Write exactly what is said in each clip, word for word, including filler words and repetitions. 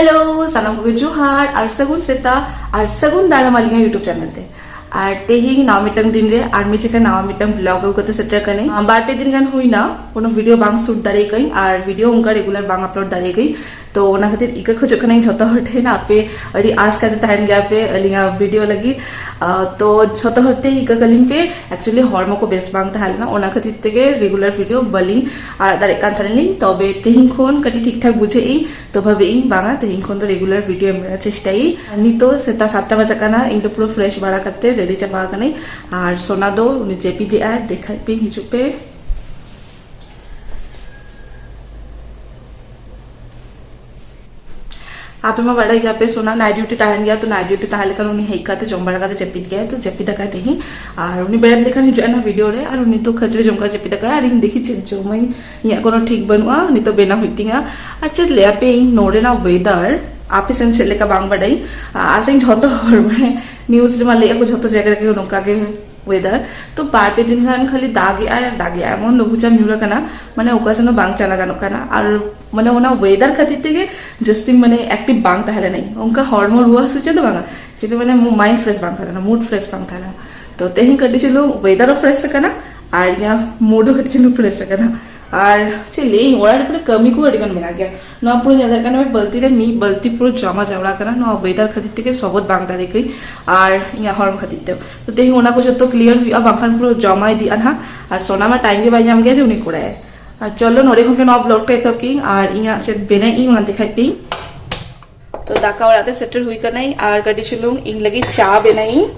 Hello, ᱥᱟᱱᱟᱢ ᱠᱚᱜᱮ ᱡᱚᱦᱟᱨ ᱟᱨ ᱥᱟᱹᱜᱩᱱ ᱥᱮᱛᱟᱜ ᱟᱨ ᱥᱟᱹᱜᱩᱱ ᱫᱟᱨᱟᱢ ᱟᱹᱞᱤᱧᱟᱜ YouTube ᱪᱮᱱᱮᱞ ᱛᱮ᱾ ᱟᱨ ᱛᱮᱦᱮᱧ ᱱᱟᱣᱟ ᱢᱤᱫᱴᱟᱝ ᱫᱤᱱ ᱨᱮ ᱟᱨ ᱢᱤᱫ ᱡᱚᱠᱷᱟ ᱱᱟᱣᱟ ᱢᱤᱫᱴᱟᱝ ᱵᱞᱚᱜ ᱟᱹᱜᱩ ᱠᱟᱛᱮ ᱥᱮᱴᱮᱨ ᱠᱟᱹᱱᱟᱹᱧ᱾ ᱵᱟᱨ ᱯᱮ ᱫᱤᱱ ᱜᱟᱱ ᱦᱩᱭᱱᱟ ᱠᱳᱱᱳ ᱵᱷᱤᱰᱤᱭᱳ ᱵᱟᱝ ᱥᱩᱴ ᱫᱟᱲᱮ ᱠᱟᱹᱧ ᱟᱨ ᱵᱷᱤᱰᱤᱭᱳ ᱚᱱᱠᱟ ᱨᱮᱜᱩᱞᱟᱨ ᱵᱟᱝ ᱟᱯᱞᱳᱰ ᱫᱟᱲᱮ ᱠᱟᱹᱧ᱾ ᱛᱚ ᱚᱱᱟ ᱠᱷᱟᱹᱛᱤᱨ ᱤᱠᱟᱹ ᱠᱷᱚᱡᱚᱜ ᱠᱟᱹᱱᱟᱹᱧ ᱡᱷᱚᱛᱚ ᱦᱚᱲ ᱴᱷᱮᱱ, ᱟᱯᱮ ᱟᱹᱰᱤ ᱟᱥ ᱠᱟᱛᱮ ᱛᱟᱦᱮᱱ ᱜᱮᱭᱟ ᱯᱮ ᱟᱹᱞᱤᱧᱟᱜ ᱵᱷᱤᱰᱤᱭᱳ ᱞᱟᱹᱜᱤᱫ᱾ ᱟᱨ ᱛᱚ ᱡᱷᱚᱛᱚ ᱦᱚᱲ ᱛᱮ ᱤᱠᱟᱹ ᱠᱟᱹᱞᱤᱧ ᱯᱮ᱾ ᱮᱠᱪᱩᱭᱮᱞᱤ ᱦᱚᱲᱢᱚ ᱠᱚ ᱵᱮᱥ ᱵᱟᱝ ᱛᱟᱦᱮᱸ ᱞᱮᱱᱟ, ᱚᱱᱟ ᱠᱷᱟᱹᱛᱤᱨ ᱛᱮᱜᱮ ᱨᱮᱜᱩᱞᱟᱨ ᱵᱷᱤᱰᱤᱭᱳ ᱵᱟᱹᱞᱤᱧ ᱟᱲᱟᱜ ᱫᱟᱲᱮᱭᱟᱜ ᱠᱟᱱ ᱛᱟᱦᱮᱱᱟᱞᱤᱧ᱾ ᱛᱚᱵᱮ ᱛᱮᱦᱮᱧ ᱠᱷᱚᱱ ᱠᱟᱹᱴᱤᱡ ᱴᱷᱤᱠ ᱴᱷᱟᱠ ᱵᱩᱡᱷᱟᱹᱜ ᱤᱧ, ᱛᱚ ᱵᱷᱟᱵᱮ ᱤᱧ ᱵᱟᱝᱟ, ᱛᱮᱦᱮᱧ ᱠᱷᱚᱱ ᱫᱚ ᱨᱮᱜᱩᱞᱟᱨ ᱵᱷᱤᱰᱤᱭᱳ ᱮᱢ ᱨᱮᱱᱟᱜ ᱪᱮᱥᱴᱟᱭᱤᱧ᱾ ᱟᱨ ᱱᱤᱛᱚᱜ ᱥᱮᱛᱟᱜ ᱥᱟᱛᱴᱟ ᱵᱟᱡᱟᱜ ᱠᱟᱱᱟ, ᱤᱧ ᱫᱚ ᱯᱩᱨᱟᱹ ᱯᱷᱨᱮᱥ ᱵᱟᱲᱟ ᱠᱟᱛᱮ ᱨᱮᱰᱤ ᱪᱟᱵᱟ ᱟᱠᱟᱱᱟᱹᱧ᱾ ᱟᱨ ᱥᱳᱱᱟ ᱫᱚ ᱩᱱᱤ ᱡᱟᱹᱯᱤᱫᱮᱜᱼᱟᱭ, ᱫᱮᱠᱷᱟᱡ ᱯᱮ, ᱦᱤᱡᱩᱜ ᱯᱮ᱾ ᱟᱯᱮ ᱢᱟ ᱵᱟᱰᱟᱭ ᱜᱮᱭᱟ ᱯᱮ, ᱥᱳᱱᱟ ᱱᱟᱭᱤᱴ ᱰᱤᱭᱩᱴᱤ ᱛᱟᱦᱮᱱ ᱜᱮᱭᱟ, ᱛᱚ ᱱᱟᱭᱤᱴ ᱰᱤᱭᱩᱴᱤ ᱛᱟᱦᱮᱸ ᱞᱮᱠᱷᱟᱱ ᱩᱱᱤ ᱦᱮᱡ ᱠᱟᱛᱮ ᱡᱚᱢ ᱵᱟᱲᱟ ᱠᱟᱛᱮ ᱡᱟᱹᱯᱤᱫ ᱜᱮᱭᱟᱭ, ᱛᱚ ᱡᱟᱹᱯᱤᱫ ᱟᱠᱟᱭ ᱛᱮᱦᱮᱧ᱾ ᱟᱨ ᱩᱱᱤ ᱵᱮᱨᱮᱫ ᱞᱮᱠᱷᱟᱱ ᱦᱤᱡᱩᱜ ᱟᱭ ᱱᱟ ᱵᱷᱤᱰᱤᱭᱳ ᱨᱮ, ᱟᱨ ᱩᱱᱤ ᱫᱚ ᱠᱷᱟᱹᱡᱟᱹᱲᱤ ᱡᱚᱢ ᱠᱟᱛᱮ ᱡᱟᱹᱯᱤᱫ ᱟᱠᱟᱭ, ᱟᱨ ᱤᱧ ᱫᱮᱠᱷᱤ ᱪᱮᱫ ᱡᱚᱢᱟᱹᱧ, ᱤᱧᱟᱹᱜ ᱠᱳᱱᱳ ᱴᱷᱤᱠ ᱵᱟᱹᱱᱩᱜᱼᱟ, ᱱᱤᱛᱚᱜ ᱵᱮᱱᱟᱣ ᱦᱩᱭᱩᱜ ᱛᱤᱧᱟ᱾ ᱟᱨ ᱪᱮᱫ ᱞᱟᱹᱭᱟᱯᱮ, ᱤᱧ ᱱᱚᱰᱮᱱᱟᱜ ᱣᱮᱫᱟᱨ ᱟᱯᱮ ᱥᱮᱱ ᱪᱮᱫ ᱞᱮᱠᱟ ᱵᱟᱝ ᱵᱟᱰᱟᱭ, ᱟᱥᱟᱧ ᱡᱷᱚᱛᱚ ᱦᱚᱲ ᱢᱟᱱᱮ ᱱᱤᱭᱩᱡᱽ ᱨᱮᱢᱟ ᱞᱟᱹᱭ ᱟᱠᱚ ᱡᱷᱚᱛᱚ ᱡᱟᱭᱜᱟ ᱨᱮᱜᱮ ᱱᱚᱝᱠᱟ ᱜᱮ ᱣᱮᱫᱟᱨ᱾ ᱛᱚ ᱵᱟᱨ ᱯᱮ ᱫᱤᱱ ᱜᱟᱱ ᱠᱷᱟᱹᱞᱤ ᱫᱟᱜ ᱮᱜᱼᱟᱭ ᱟᱨ ᱫᱟᱜ ᱮᱜᱼᱟᱭ, ᱮᱢᱚᱱ ᱞᱩᱜᱩ ᱪᱟᱢ ᱧᱩᱨ ᱟᱠᱟᱱᱟ, ᱢᱟᱱᱮ ᱚᱠᱟ ᱥᱮᱱ ᱦᱚᱸ ᱵᱟᱝ ᱪᱟᱞᱟᱣ ᱜᱟᱱᱚᱜ ᱠᱟᱱᱟ᱾ ᱟᱨ ᱢᱟᱱᱮ ᱚᱱᱟ ᱣᱮᱫᱟᱨ ᱠᱷᱟᱹᱛᱤᱨ ᱛᱮᱜᱮ ᱡᱟᱹᱥᱛᱤ ᱢᱟᱱᱮ ᱮᱠᱴᱤᱵᱷ ᱵᱟᱝ ᱛᱟᱦᱮᱸ ᱞᱮᱱᱟᱹᱧ, ᱚᱱᱠᱟ ᱦᱚᱲᱢᱚ ᱨᱩᱣᱟᱹ ᱦᱟᱹᱥᱩ ᱪᱮᱫ ᱫᱚ ᱵᱟᱝᱟ, ᱥᱩᱫᱷᱩ ᱢᱟᱱᱮ ᱢᱟᱭᱤᱱᱰ ᱯᱷᱨᱮᱥ ᱵᱟᱝ ᱛᱟᱦᱮᱸ ᱞᱮᱱᱟ, ᱢᱩᱰ ᱯᱷᱨᱮᱥ ᱵᱟᱝ ᱛᱟᱦᱮᱸ ᱞᱮᱱᱟ᱾ ᱛᱚ ᱛᱮᱦᱮᱧ ᱠᱟᱹᱴᱤᱡ ᱪᱩᱞᱩᱝ ᱣᱮᱫᱟᱨ ᱦᱚᱸ ᱯᱷᱨᱮᱥ ᱟᱠᱟᱱᱟ ᱟᱨ ᱤᱧᱟᱹᱜ ᱢᱩᱰ ᱦᱚᱸ ᱠᱟᱹᱴᱤᱡ ᱪᱩᱞᱩᱝ ᱯᱷᱨᱮᱥ ᱟᱠᱟᱱᱟ᱾ ᱟᱨ ᱪᱮᱫ ᱞᱟᱹᱭᱟᱹᱧ, ᱚᱲᱟᱜ ᱨᱮ ᱯᱩᱨᱟᱹ ᱠᱟᱹᱢᱤ ᱠᱚ ᱟᱹᱰᱤ ᱜᱟᱱ ᱢᱮᱱᱟᱜ ᱜᱮᱭᱟ᱾ ᱱᱚᱣᱟ ᱯᱩᱨᱟᱹ ᱧᱮᱞ ᱫᱟᱲᱮᱭᱟᱜ ᱠᱟᱱᱟ ᱯᱮ, ᱵᱟᱹᱞᱛᱤ ᱨᱮ ᱢᱤᱫ ᱵᱟᱹᱞᱛᱤ ᱯᱩᱨᱟᱹ ᱡᱚᱢᱟ ᱡᱟᱣᱨᱟ ᱠᱟᱱᱟ, ᱱᱚᱣᱟ ᱣᱮᱫᱟᱨ ᱠᱷᱟᱹᱛᱤᱨ ᱛᱮᱜᱮ ᱥᱚᱵᱚᱫ ᱵᱟᱝ ᱫᱟᱲᱮ ᱠᱟᱹᱧ ᱟᱨ ᱤᱧᱟᱹᱜ ᱦᱚᱲᱢᱚ ᱠᱷᱟᱹᱛᱤᱨ ᱛᱮ᱾ ᱛᱚ ᱛᱮᱦᱮᱧ ᱚᱱᱟ ᱠᱚ ᱡᱚᱛᱚ ᱠᱞᱤᱭᱟᱨ ᱦᱩᱭᱩᱜᱼᱟ, ᱵᱟᱝᱠᱷᱟᱱ ᱯᱩᱨᱟᱹ ᱡᱚᱢᱟᱭ ᱤᱫᱤᱜᱼᱟ ᱱᱟᱦᱟᱜ᱾ ᱟᱨ ᱥᱳᱱᱟ ᱢᱟ ᱴᱟᱭᱤᱢ ᱜᱮ ᱵᱟᱭ ᱧᱟᱢ ᱜᱮᱭᱟ ᱡᱮ ᱩᱱᱤ ᱠᱚᱲᱟᱭ᱾ ᱟᱨ ᱪᱚᱞᱚ, ᱱᱚᱰᱮ ᱠᱷᱚᱱ ᱜᱮ ᱱᱚᱣᱟ ᱵᱞᱚᱜ ᱴᱟ ᱮᱛᱚᱦᱚᱵ ᱠᱤᱧ ᱟᱨ ᱤᱧᱟᱹᱜ ᱪᱮᱫ ᱵᱮᱱᱟᱜ ᱤᱧ ᱚᱱᱟ ᱫᱮᱠᱷᱟᱭ ᱯᱮ᱾ ᱛᱚ ᱫᱟᱠᱟ ᱚᱲᱟᱜ ᱛᱮ ᱥᱮᱴᱮᱨ ᱦᱩᱭ ᱠᱟᱱᱟᱧ ᱟᱨ ᱠᱟᱹᱴᱤᱡ ᱪᱩᱞᱩᱝ ᱤᱧ ᱞᱟᱹᱜᱤᱫ ᱪᱟ ᱵᱮᱱᱟᱭᱤᱧ᱾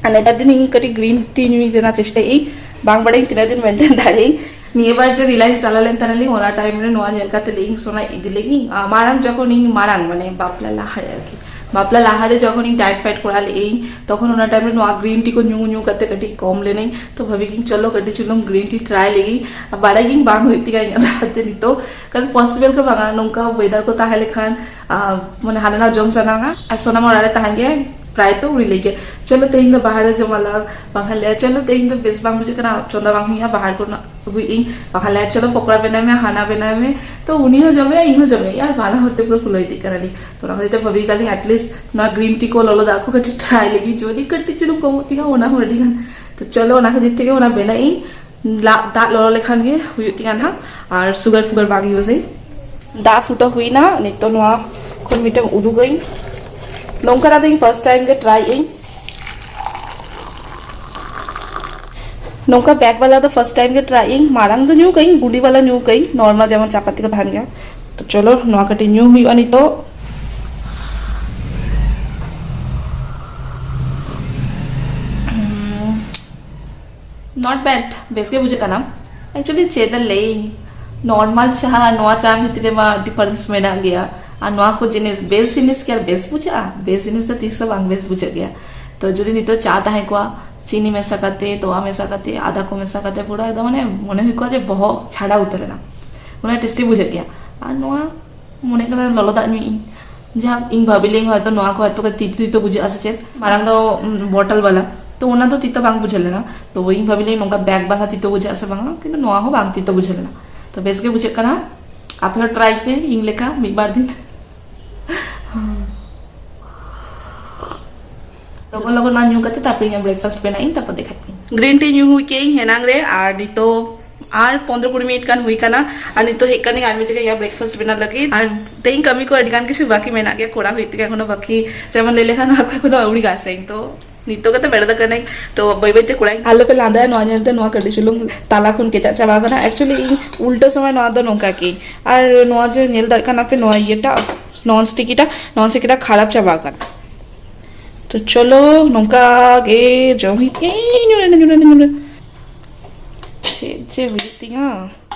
ᱟᱨ ᱱᱮᱛᱟᱨ ᱫᱤᱱ ᱤᱧ ᱠᱟᱹᱴᱤᱡ ᱜᱨᱤᱱ ᱴᱤ ᱧᱩᱭ ᱨᱮᱱᱟᱜ ᱪᱮᱥᱴᱟᱭᱮᱫ ᱤᱧ, ᱵᱟᱝ ᱵᱟᱲᱟᱭ ᱤᱧ ᱛᱤᱱᱟᱹᱜ ᱫᱤᱱ ᱢᱮᱱᱴᱮᱱ ᱫᱟᱲᱮᱭᱟᱜ ᱤᱧ᱾ ᱱᱤᱭᱟᱹ ᱵᱟᱨ ᱡᱮ ᱨᱤᱞᱟᱭᱮᱱᱥ ᱪᱟᱞᱟᱣ ᱞᱮᱱ ᱛᱟᱦᱮᱱᱟᱞᱤᱧ, ᱚᱱᱟ ᱴᱟᱭᱤᱢ ᱨᱮ ᱱᱚᱣᱟ ᱧᱮᱞ ᱠᱟᱛᱮ ᱞᱟᱹᱭ ᱤᱧ ᱥᱳᱱᱟ ᱤᱫᱤ ᱞᱟᱹᱜᱤᱫ᱾ ᱟᱨ ᱢᱟᱲᱟᱝ ᱡᱚᱠᱷᱚᱱ ᱤᱧ ᱢᱟᱲᱟᱝ ᱢᱟᱱᱮ ᱵᱟᱯᱞᱟ ᱞᱟᱦᱟᱨᱮ ᱟᱨᱠᱤ, ᱵᱟᱯᱞᱟ ᱞᱟᱦᱟᱨᱮ ᱡᱚᱠᱷᱚᱱ ᱤᱧ ᱰᱟᱭᱮᱴ ᱯᱷᱟᱭᱮᱴ ᱠᱚᱨᱟᱣ ᱞᱮᱫ ᱤᱧ, ᱛᱚᱠᱷᱚᱱ ᱚᱱᱟ ᱴᱟᱭᱤᱢ ᱨᱮ ᱱᱚᱣᱟ ᱜᱨᱤᱱ ᱴᱤ ᱠᱚ ᱧᱩ ᱧᱩ ᱠᱟᱛᱮ ᱠᱟᱹᱴᱤᱡ ᱠᱚᱢ ᱞᱮᱱᱟᱹᱧ᱾ ᱛᱚ ᱵᱷᱟᱵᱤ ᱜᱤᱧ ᱪᱚᱞᱚ ᱠᱟᱹᱴᱤᱡ ᱪᱩᱞᱩᱝ ᱜᱨᱤᱱ ᱴᱤ ᱴᱨᱟᱭ ᱞᱮᱜᱤᱧ᱾ ᱟᱨ ᱵᱟᱲᱟᱭ ᱜᱤᱧ ᱵᱟᱝ ᱦᱩᱭᱩᱜ ᱛᱤᱧᱟ ᱤᱧᱟᱹᱜ ᱫᱟᱨᱟᱭ ᱛᱮ ᱱᱤᱛᱚᱜ, ᱠᱟᱨᱚᱱ ᱯᱚᱥᱤᱵᱮᱞ ᱜᱮ ᱵᱟᱝᱟ ᱱᱚᱝᱠᱟ ᱣᱮᱫᱟᱨ ᱠᱚ ᱛᱟᱦᱮᱸ ᱞᱮᱠᱷᱟᱱ᱾ ᱟᱨ ᱢᱟᱱᱮ ᱦᱟᱱᱟ ᱱᱟᱣᱟ ᱡᱚᱢ ᱥᱟᱱᱟᱣᱟ᱾ ᱟᱨ ᱥᱳᱱᱟ ᱢᱟ ᱚᱲᱟᱜ ᱨᱮ ᱛᱟᱦᱮᱱ ᱜᱮᱭᱟᱭ, ᱯᱨᱟᱭ ᱛᱚ ᱩᱱᱤ ᱞᱟᱹᱭ ᱜᱮ, "ᱪᱚᱞᱚ ᱛᱮᱦᱮᱧ ᱫᱚ ᱵᱟᱦᱟᱨ ᱨᱮ ᱡᱚᱢᱟᱞᱟᱝ", ᱵᱟᱠᱷᱟᱱ ᱞᱟᱹᱭᱟ, "ᱪᱚᱞᱚ ᱛᱮᱦᱮᱧ ᱫᱚ ᱵᱮᱥ ᱵᱟᱝ ᱵᱩᱡᱷᱟᱹᱜ ᱠᱟᱱᱟ, ᱪᱚᱸᱫᱟ ᱵᱟᱝ ᱦᱩᱭᱩᱜᱼᱟ, ᱵᱟᱦᱟᱨ ᱠᱷᱚᱱᱟᱜ ᱟᱹᱜᱩᱭᱮᱫ ᱟᱹᱧ", ᱵᱟᱠᱷᱟᱱ ᱞᱟᱹᱭᱟ, "ᱪᱚᱞᱚ ᱯᱚᱠᱚᱲᱟ ᱵᱮᱱᱟᱣ ᱢᱮ, ᱦᱟᱱᱟ ᱵᱮᱱᱟᱣ ᱢᱮ", ᱛᱚ ᱩᱱᱤ ᱦᱚᱸ ᱡᱚᱢᱮᱭᱟ, ᱤᱧ ᱦᱚᱸ ᱡᱚᱢᱮᱭᱟ, ᱟᱨ ᱵᱟᱱᱟ ᱦᱚᱲ ᱛᱮ ᱯᱩᱨᱟᱹ ᱯᱷᱩᱞᱟᱹᱣ ᱤᱫᱤᱜ ᱠᱟᱱᱟᱞᱤᱧ᱾ ᱛᱚ ᱚᱱᱟ ᱠᱷᱟᱹᱛᱤᱨ ᱛᱮ ᱵᱷᱟᱹᱵᱤ ᱠᱟᱜ ᱞᱤᱧ, at least ᱱᱚᱣᱟ green tea ᱠᱚ ᱞᱚᱞᱚ ᱫᱟᱜ ᱠᱚ ᱠᱟᱹᱴᱤᱡ try ᱞᱟᱹᱜᱤᱫ, ᱡᱩᱫᱤ ᱠᱟᱹᱴᱤᱡ ᱪᱩᱞᱩᱝ ᱠᱚᱢᱚᱜ ᱛᱤᱧᱟ ᱚᱱᱟ ᱦᱚᱸ ᱟᱹᱰᱤ ᱜᱟᱱ᱾ ᱛᱚ ᱪᱚᱞᱚ ᱚᱱᱟ ᱠᱷᱟᱹᱛᱤᱨ ᱛᱮᱜᱮ ᱚᱱᱟ ᱵᱮᱱᱟᱜ ᱤᱧ᱾ ᱫᱟᱜ, ᱫᱟᱜ ᱞᱚᱞᱚ ᱞᱮᱠᱷᱟᱱ ᱜᱮ ᱦᱩᱭᱩᱜ ᱛᱤᱧᱟ ᱱᱟᱦᱟᱜ, ᱟᱨ sugar ᱯᱷᱩᱜᱟᱨ ᱵᱟᱝ use ᱟᱹᱧ᱾ ᱫᱟᱜ ᱯᱷᱩᱴᱟᱹᱣ ᱦᱩᱭᱱᱟ, ᱱᱤᱛᱚᱜ ᱱᱚᱣᱟ ᱠᱷᱚᱱ ᱢᱤᱫᱴᱟᱝ ᱩᱰᱩᱠᱟᱹᱧ᱾ ᱱᱚᱝᱠᱟᱱᱟᱜ ᱫᱚ ᱤᱧ first time ᱜᱮ try ᱟᱹᱧ᱾ ᱱᱚᱝᱠᱟ bag ᱵᱟᱞᱟ ᱫᱚ first time ᱜᱮ try ᱟᱹᱧ᱾ ᱢᱟᱲᱟᱝ ᱫᱚ ᱧᱩ ᱠᱟᱹᱧ, ᱜᱩᱸᱰᱤ ᱵᱟᱞᱟ ᱧᱩ ᱠᱟᱹᱧ, normal ᱡᱮᱢᱚᱱ ᱪᱟ ᱯᱟᱹᱛᱤ ᱠᱚ ᱛᱟᱦᱮᱱ ᱜᱮᱭᱟ᱾ ᱛᱚ ᱪᱚᱞᱚ ᱱᱚᱣᱟ ᱠᱟᱹᱴᱤᱡ ᱧᱩ ᱦᱩᱭᱩᱜᱼᱟ ᱱᱤᱛᱚᱜ᱾ Not bad, ᱵᱮᱥ ᱜᱮ ᱵᱩᱡᱷᱟᱹᱜ ᱠᱟᱱᱟ᱾ Actually ᱪᱮᱫ ᱞᱟᱹᱭᱟᱹᱧ, normal ᱪᱟ ᱟᱨ ᱱᱚᱣᱟ ᱪᱟ ᱵᱷᱤᱛᱨᱤ ᱨᱮᱢᱟ difference ᱢᱮᱱᱟᱜ ᱜᱮᱭᱟ᱾ ᱟᱨ ᱱᱚᱣᱟ ᱠᱚ ᱡᱤᱱᱤᱥ, ᱵᱮᱥ ᱡᱤᱱᱤᱥ ᱠᱤ ᱟᱨ ᱵᱮᱥ ᱵᱩᱡᱷᱟᱹᱜᱼᱟ? ᱵᱮᱥ ᱡᱤᱱᱤᱥ ᱫᱚ ᱛᱤᱥ ᱦᱚᱸ ᱵᱟᱝ ᱵᱮᱥ ᱵᱩᱡᱷᱟᱹᱜ ᱜᱮᱭᱟ᱾ ᱛᱚ ᱡᱩᱫᱤ ᱱᱤᱛᱚᱜ ᱪᱟ ᱛᱟᱦᱮᱸ ᱠᱚᱜᱼᱟ, ᱪᱤᱱᱤ ᱢᱮᱥᱟ ᱠᱟᱛᱮ, ᱛᱚᱣᱟ ᱢᱮᱥᱟ ᱠᱟᱛᱮ, ᱟᱫᱟ ᱠᱚ ᱢᱮᱥᱟ ᱠᱟᱛᱮ, ᱯᱩᱨᱟᱹ ᱮᱠᱫᱚᱢ ᱢᱟᱱᱮ ᱢᱚᱱᱮ ᱦᱩᱭ ᱠᱚᱜᱼᱟ ᱡᱮ ᱵᱚᱦᱚᱜ ᱪᱷᱟᱰᱟᱣ ᱩᱛᱟᱹᱨ ᱮᱱᱟ, ᱩᱱᱟᱹᱜ tasty ᱵᱩᱡᱷᱟᱹᱜ ᱜᱮᱭᱟ᱾ ᱟᱨ ᱱᱚᱣᱟ ᱢᱚᱱᱮ ᱠᱟᱱᱟ ᱞᱚᱞᱚ ᱫᱟᱜ ᱧᱩᱭᱮᱫ ᱤᱧ᱾ ᱡᱟᱦᱟᱸ ᱤᱧ ᱵᱷᱟᱵᱤ ᱞᱤᱧ ᱦᱚᱭᱛᱚ ᱱᱚᱣᱟ ᱠᱚ ᱦᱚᱭᱛᱚ ᱛᱤᱛᱚ ᱛᱤᱛᱚ ᱵᱩᱡᱷᱟᱹᱜᱼᱟ ᱥᱮ ᱪᱮᱫ, ᱢᱟᱲᱟᱝ ᱫᱚ ᱩᱢ, bottle ᱵᱟᱞᱟ, ᱛᱚ ᱚᱱᱟ ᱫᱚ ᱛᱤᱛᱚ ᱵᱟᱝ ᱵᱩᱡᱷᱟᱹᱣ ᱞᱮᱱᱟ᱾ ᱛᱚ ᱤᱧ ᱵᱷᱟᱵᱤ ᱞᱤᱧ ᱱᱚᱝᱠᱟ bag ᱵᱟᱞᱟ ᱛᱤᱛᱚ ᱵᱩᱡᱷᱟᱹᱜᱼᱟ ᱥᱮ ᱵᱟᱝᱟ, ᱠᱤᱱᱛᱩ ᱱᱚᱣᱟ ᱦᱚᱸ ᱵᱟᱝ ᱛᱤᱛᱚ ᱵᱩᱡᱷᱟᱹᱣ ᱞᱮᱱᱟ᱾ ᱛᱚ ᱵᱮᱥ ᱜᱮ ᱵᱩᱡᱷᱟᱹᱜ ᱠᱟᱱᱟ, ᱟᱯᱮ ᱦᱚᱸ try ᱯᱮ ᱤᱧ ᱞᱮᱠᱟ ᱢᱤᱫ ᱵᱟᱨ ᱫᱤᱱ᱾ ᱞᱚᱜᱚᱱ ᱞᱚᱜᱚᱱ ᱱᱚᱣᱟ ᱧᱩ ᱠᱟᱛᱮ ᱛᱟᱨᱯᱚᱨᱮ ᱤᱧᱟᱹᱜ breakfast ᱵᱮᱱᱟᱜ ᱤᱧ, ᱛᱟᱨᱯᱚᱨ ᱫᱮᱠᱷᱟᱜ ᱤᱧ᱾ Green tea ᱧᱩ ᱦᱩᱭ ᱠᱮᱫ ᱤᱧ ᱦᱮᱱᱟᱝ ᱨᱮ, ᱟᱨ ᱱᱤᱛᱚᱜ ᱟᱨ ᱯᱚᱱᱫᱽᱨᱚ ᱠᱩᱲᱤ ᱢᱤᱱᱤᱴ ᱜᱟᱱ ᱦᱩᱭ ᱠᱟᱱᱟ᱾ ᱟᱨ ᱱᱤᱛᱚᱜ ᱦᱮᱡ ᱠᱟᱹᱱᱟᱹᱧ ᱟᱨ ᱢᱤᱫ ᱡᱟᱭᱜᱟ ᱤᱧᱟᱹᱜ breakfast ᱵᱮᱱᱟᱣ ᱞᱟᱹᱜᱤᱫ᱾ ᱟᱨ ᱛᱮᱦᱮᱧ ᱠᱟᱹᱢᱤ ᱠᱚ ᱟᱹᱰᱤ ᱜᱟᱱ ᱠᱤᱪᱷᱩ ᱵᱟᱹᱠᱤ ᱢᱮᱱᱟᱜ ᱜᱮᱭᱟ, ᱠᱚᱨᱟᱣ ᱦᱩᱭᱩᱜ ᱛᱤᱧᱟ ᱮᱠᱷᱚᱱᱳ ᱵᱟᱹᱠᱤ᱾ ᱡᱮᱢᱚᱱ ᱞᱟᱹᱭ ᱞᱮᱠᱷᱟᱱ ᱱᱚᱣᱟ ᱠᱚ ᱮᱠᱷᱚᱱᱳ ᱟᱹᱣᱲᱤ ᱜᱷᱟᱥ ᱟᱹᱧ, ᱛᱚ ᱱᱤᱛᱚᱜ ᱜᱮᱛᱚ ᱵᱮᱨᱮᱫ ᱟᱠᱟᱱᱟᱹᱧ, ᱛᱚ ᱵᱟᱹᱭ ᱵᱟᱹᱭ ᱛᱮ ᱠᱚᱨᱟᱣ ᱤᱧ᱾ ᱟᱞᱚᱯᱮ ᱞᱟᱸᱫᱟᱭᱟ, ᱱᱚᱣᱟ ᱧᱮᱞᱛᱮ ᱱᱚᱣᱟ ᱠᱟᱹᱴᱤᱡ ᱪᱩᱞᱩᱝ ᱛᱟᱞᱟ ᱠᱷᱚᱱ ᱠᱮᱪᱟᱜ ᱪᱟᱵᱟ ᱟᱠᱟᱱᱟ᱾ Actually ᱤᱧ ᱩᱞᱴᱟᱹ ᱥᱚᱢᱚᱭ ᱱᱚᱣᱟ ᱫᱚ ᱱᱚᱝᱠᱟ ᱠᱮ, ᱟᱨ ᱱᱚᱣᱟ ᱡᱮ ᱧᱮᱞ ᱫᱟᱲᱮᱭᱟᱜ ᱠᱟᱱᱟ ᱯᱮ, ᱱᱚᱣᱟ ᱤᱭᱟᱹᱴᱟᱜ non sticky ᱴᱟᱜ, non sticky ᱴᱟᱜ ᱠᱷᱟᱨᱟᱯ ᱪᱟᱵᱟ ᱟᱠᱟᱱᱟ᱾ ᱛᱚ ᱪᱚᱞᱚ ᱱᱚᱝᱠᱟ ᱜᱮ ᱡᱚᱢ ᱦᱩᱭᱩᱜ ᱛᱤᱧᱟ᱾ ᱧᱩᱨᱮᱱᱟ, ᱧᱩᱨᱮᱱᱟ, ᱧᱩᱨᱮᱱᱟ᱾ ᱪᱮᱫ ᱡᱮ ᱦᱩᱭᱩᱜ ᱛᱤᱧᱟ᱾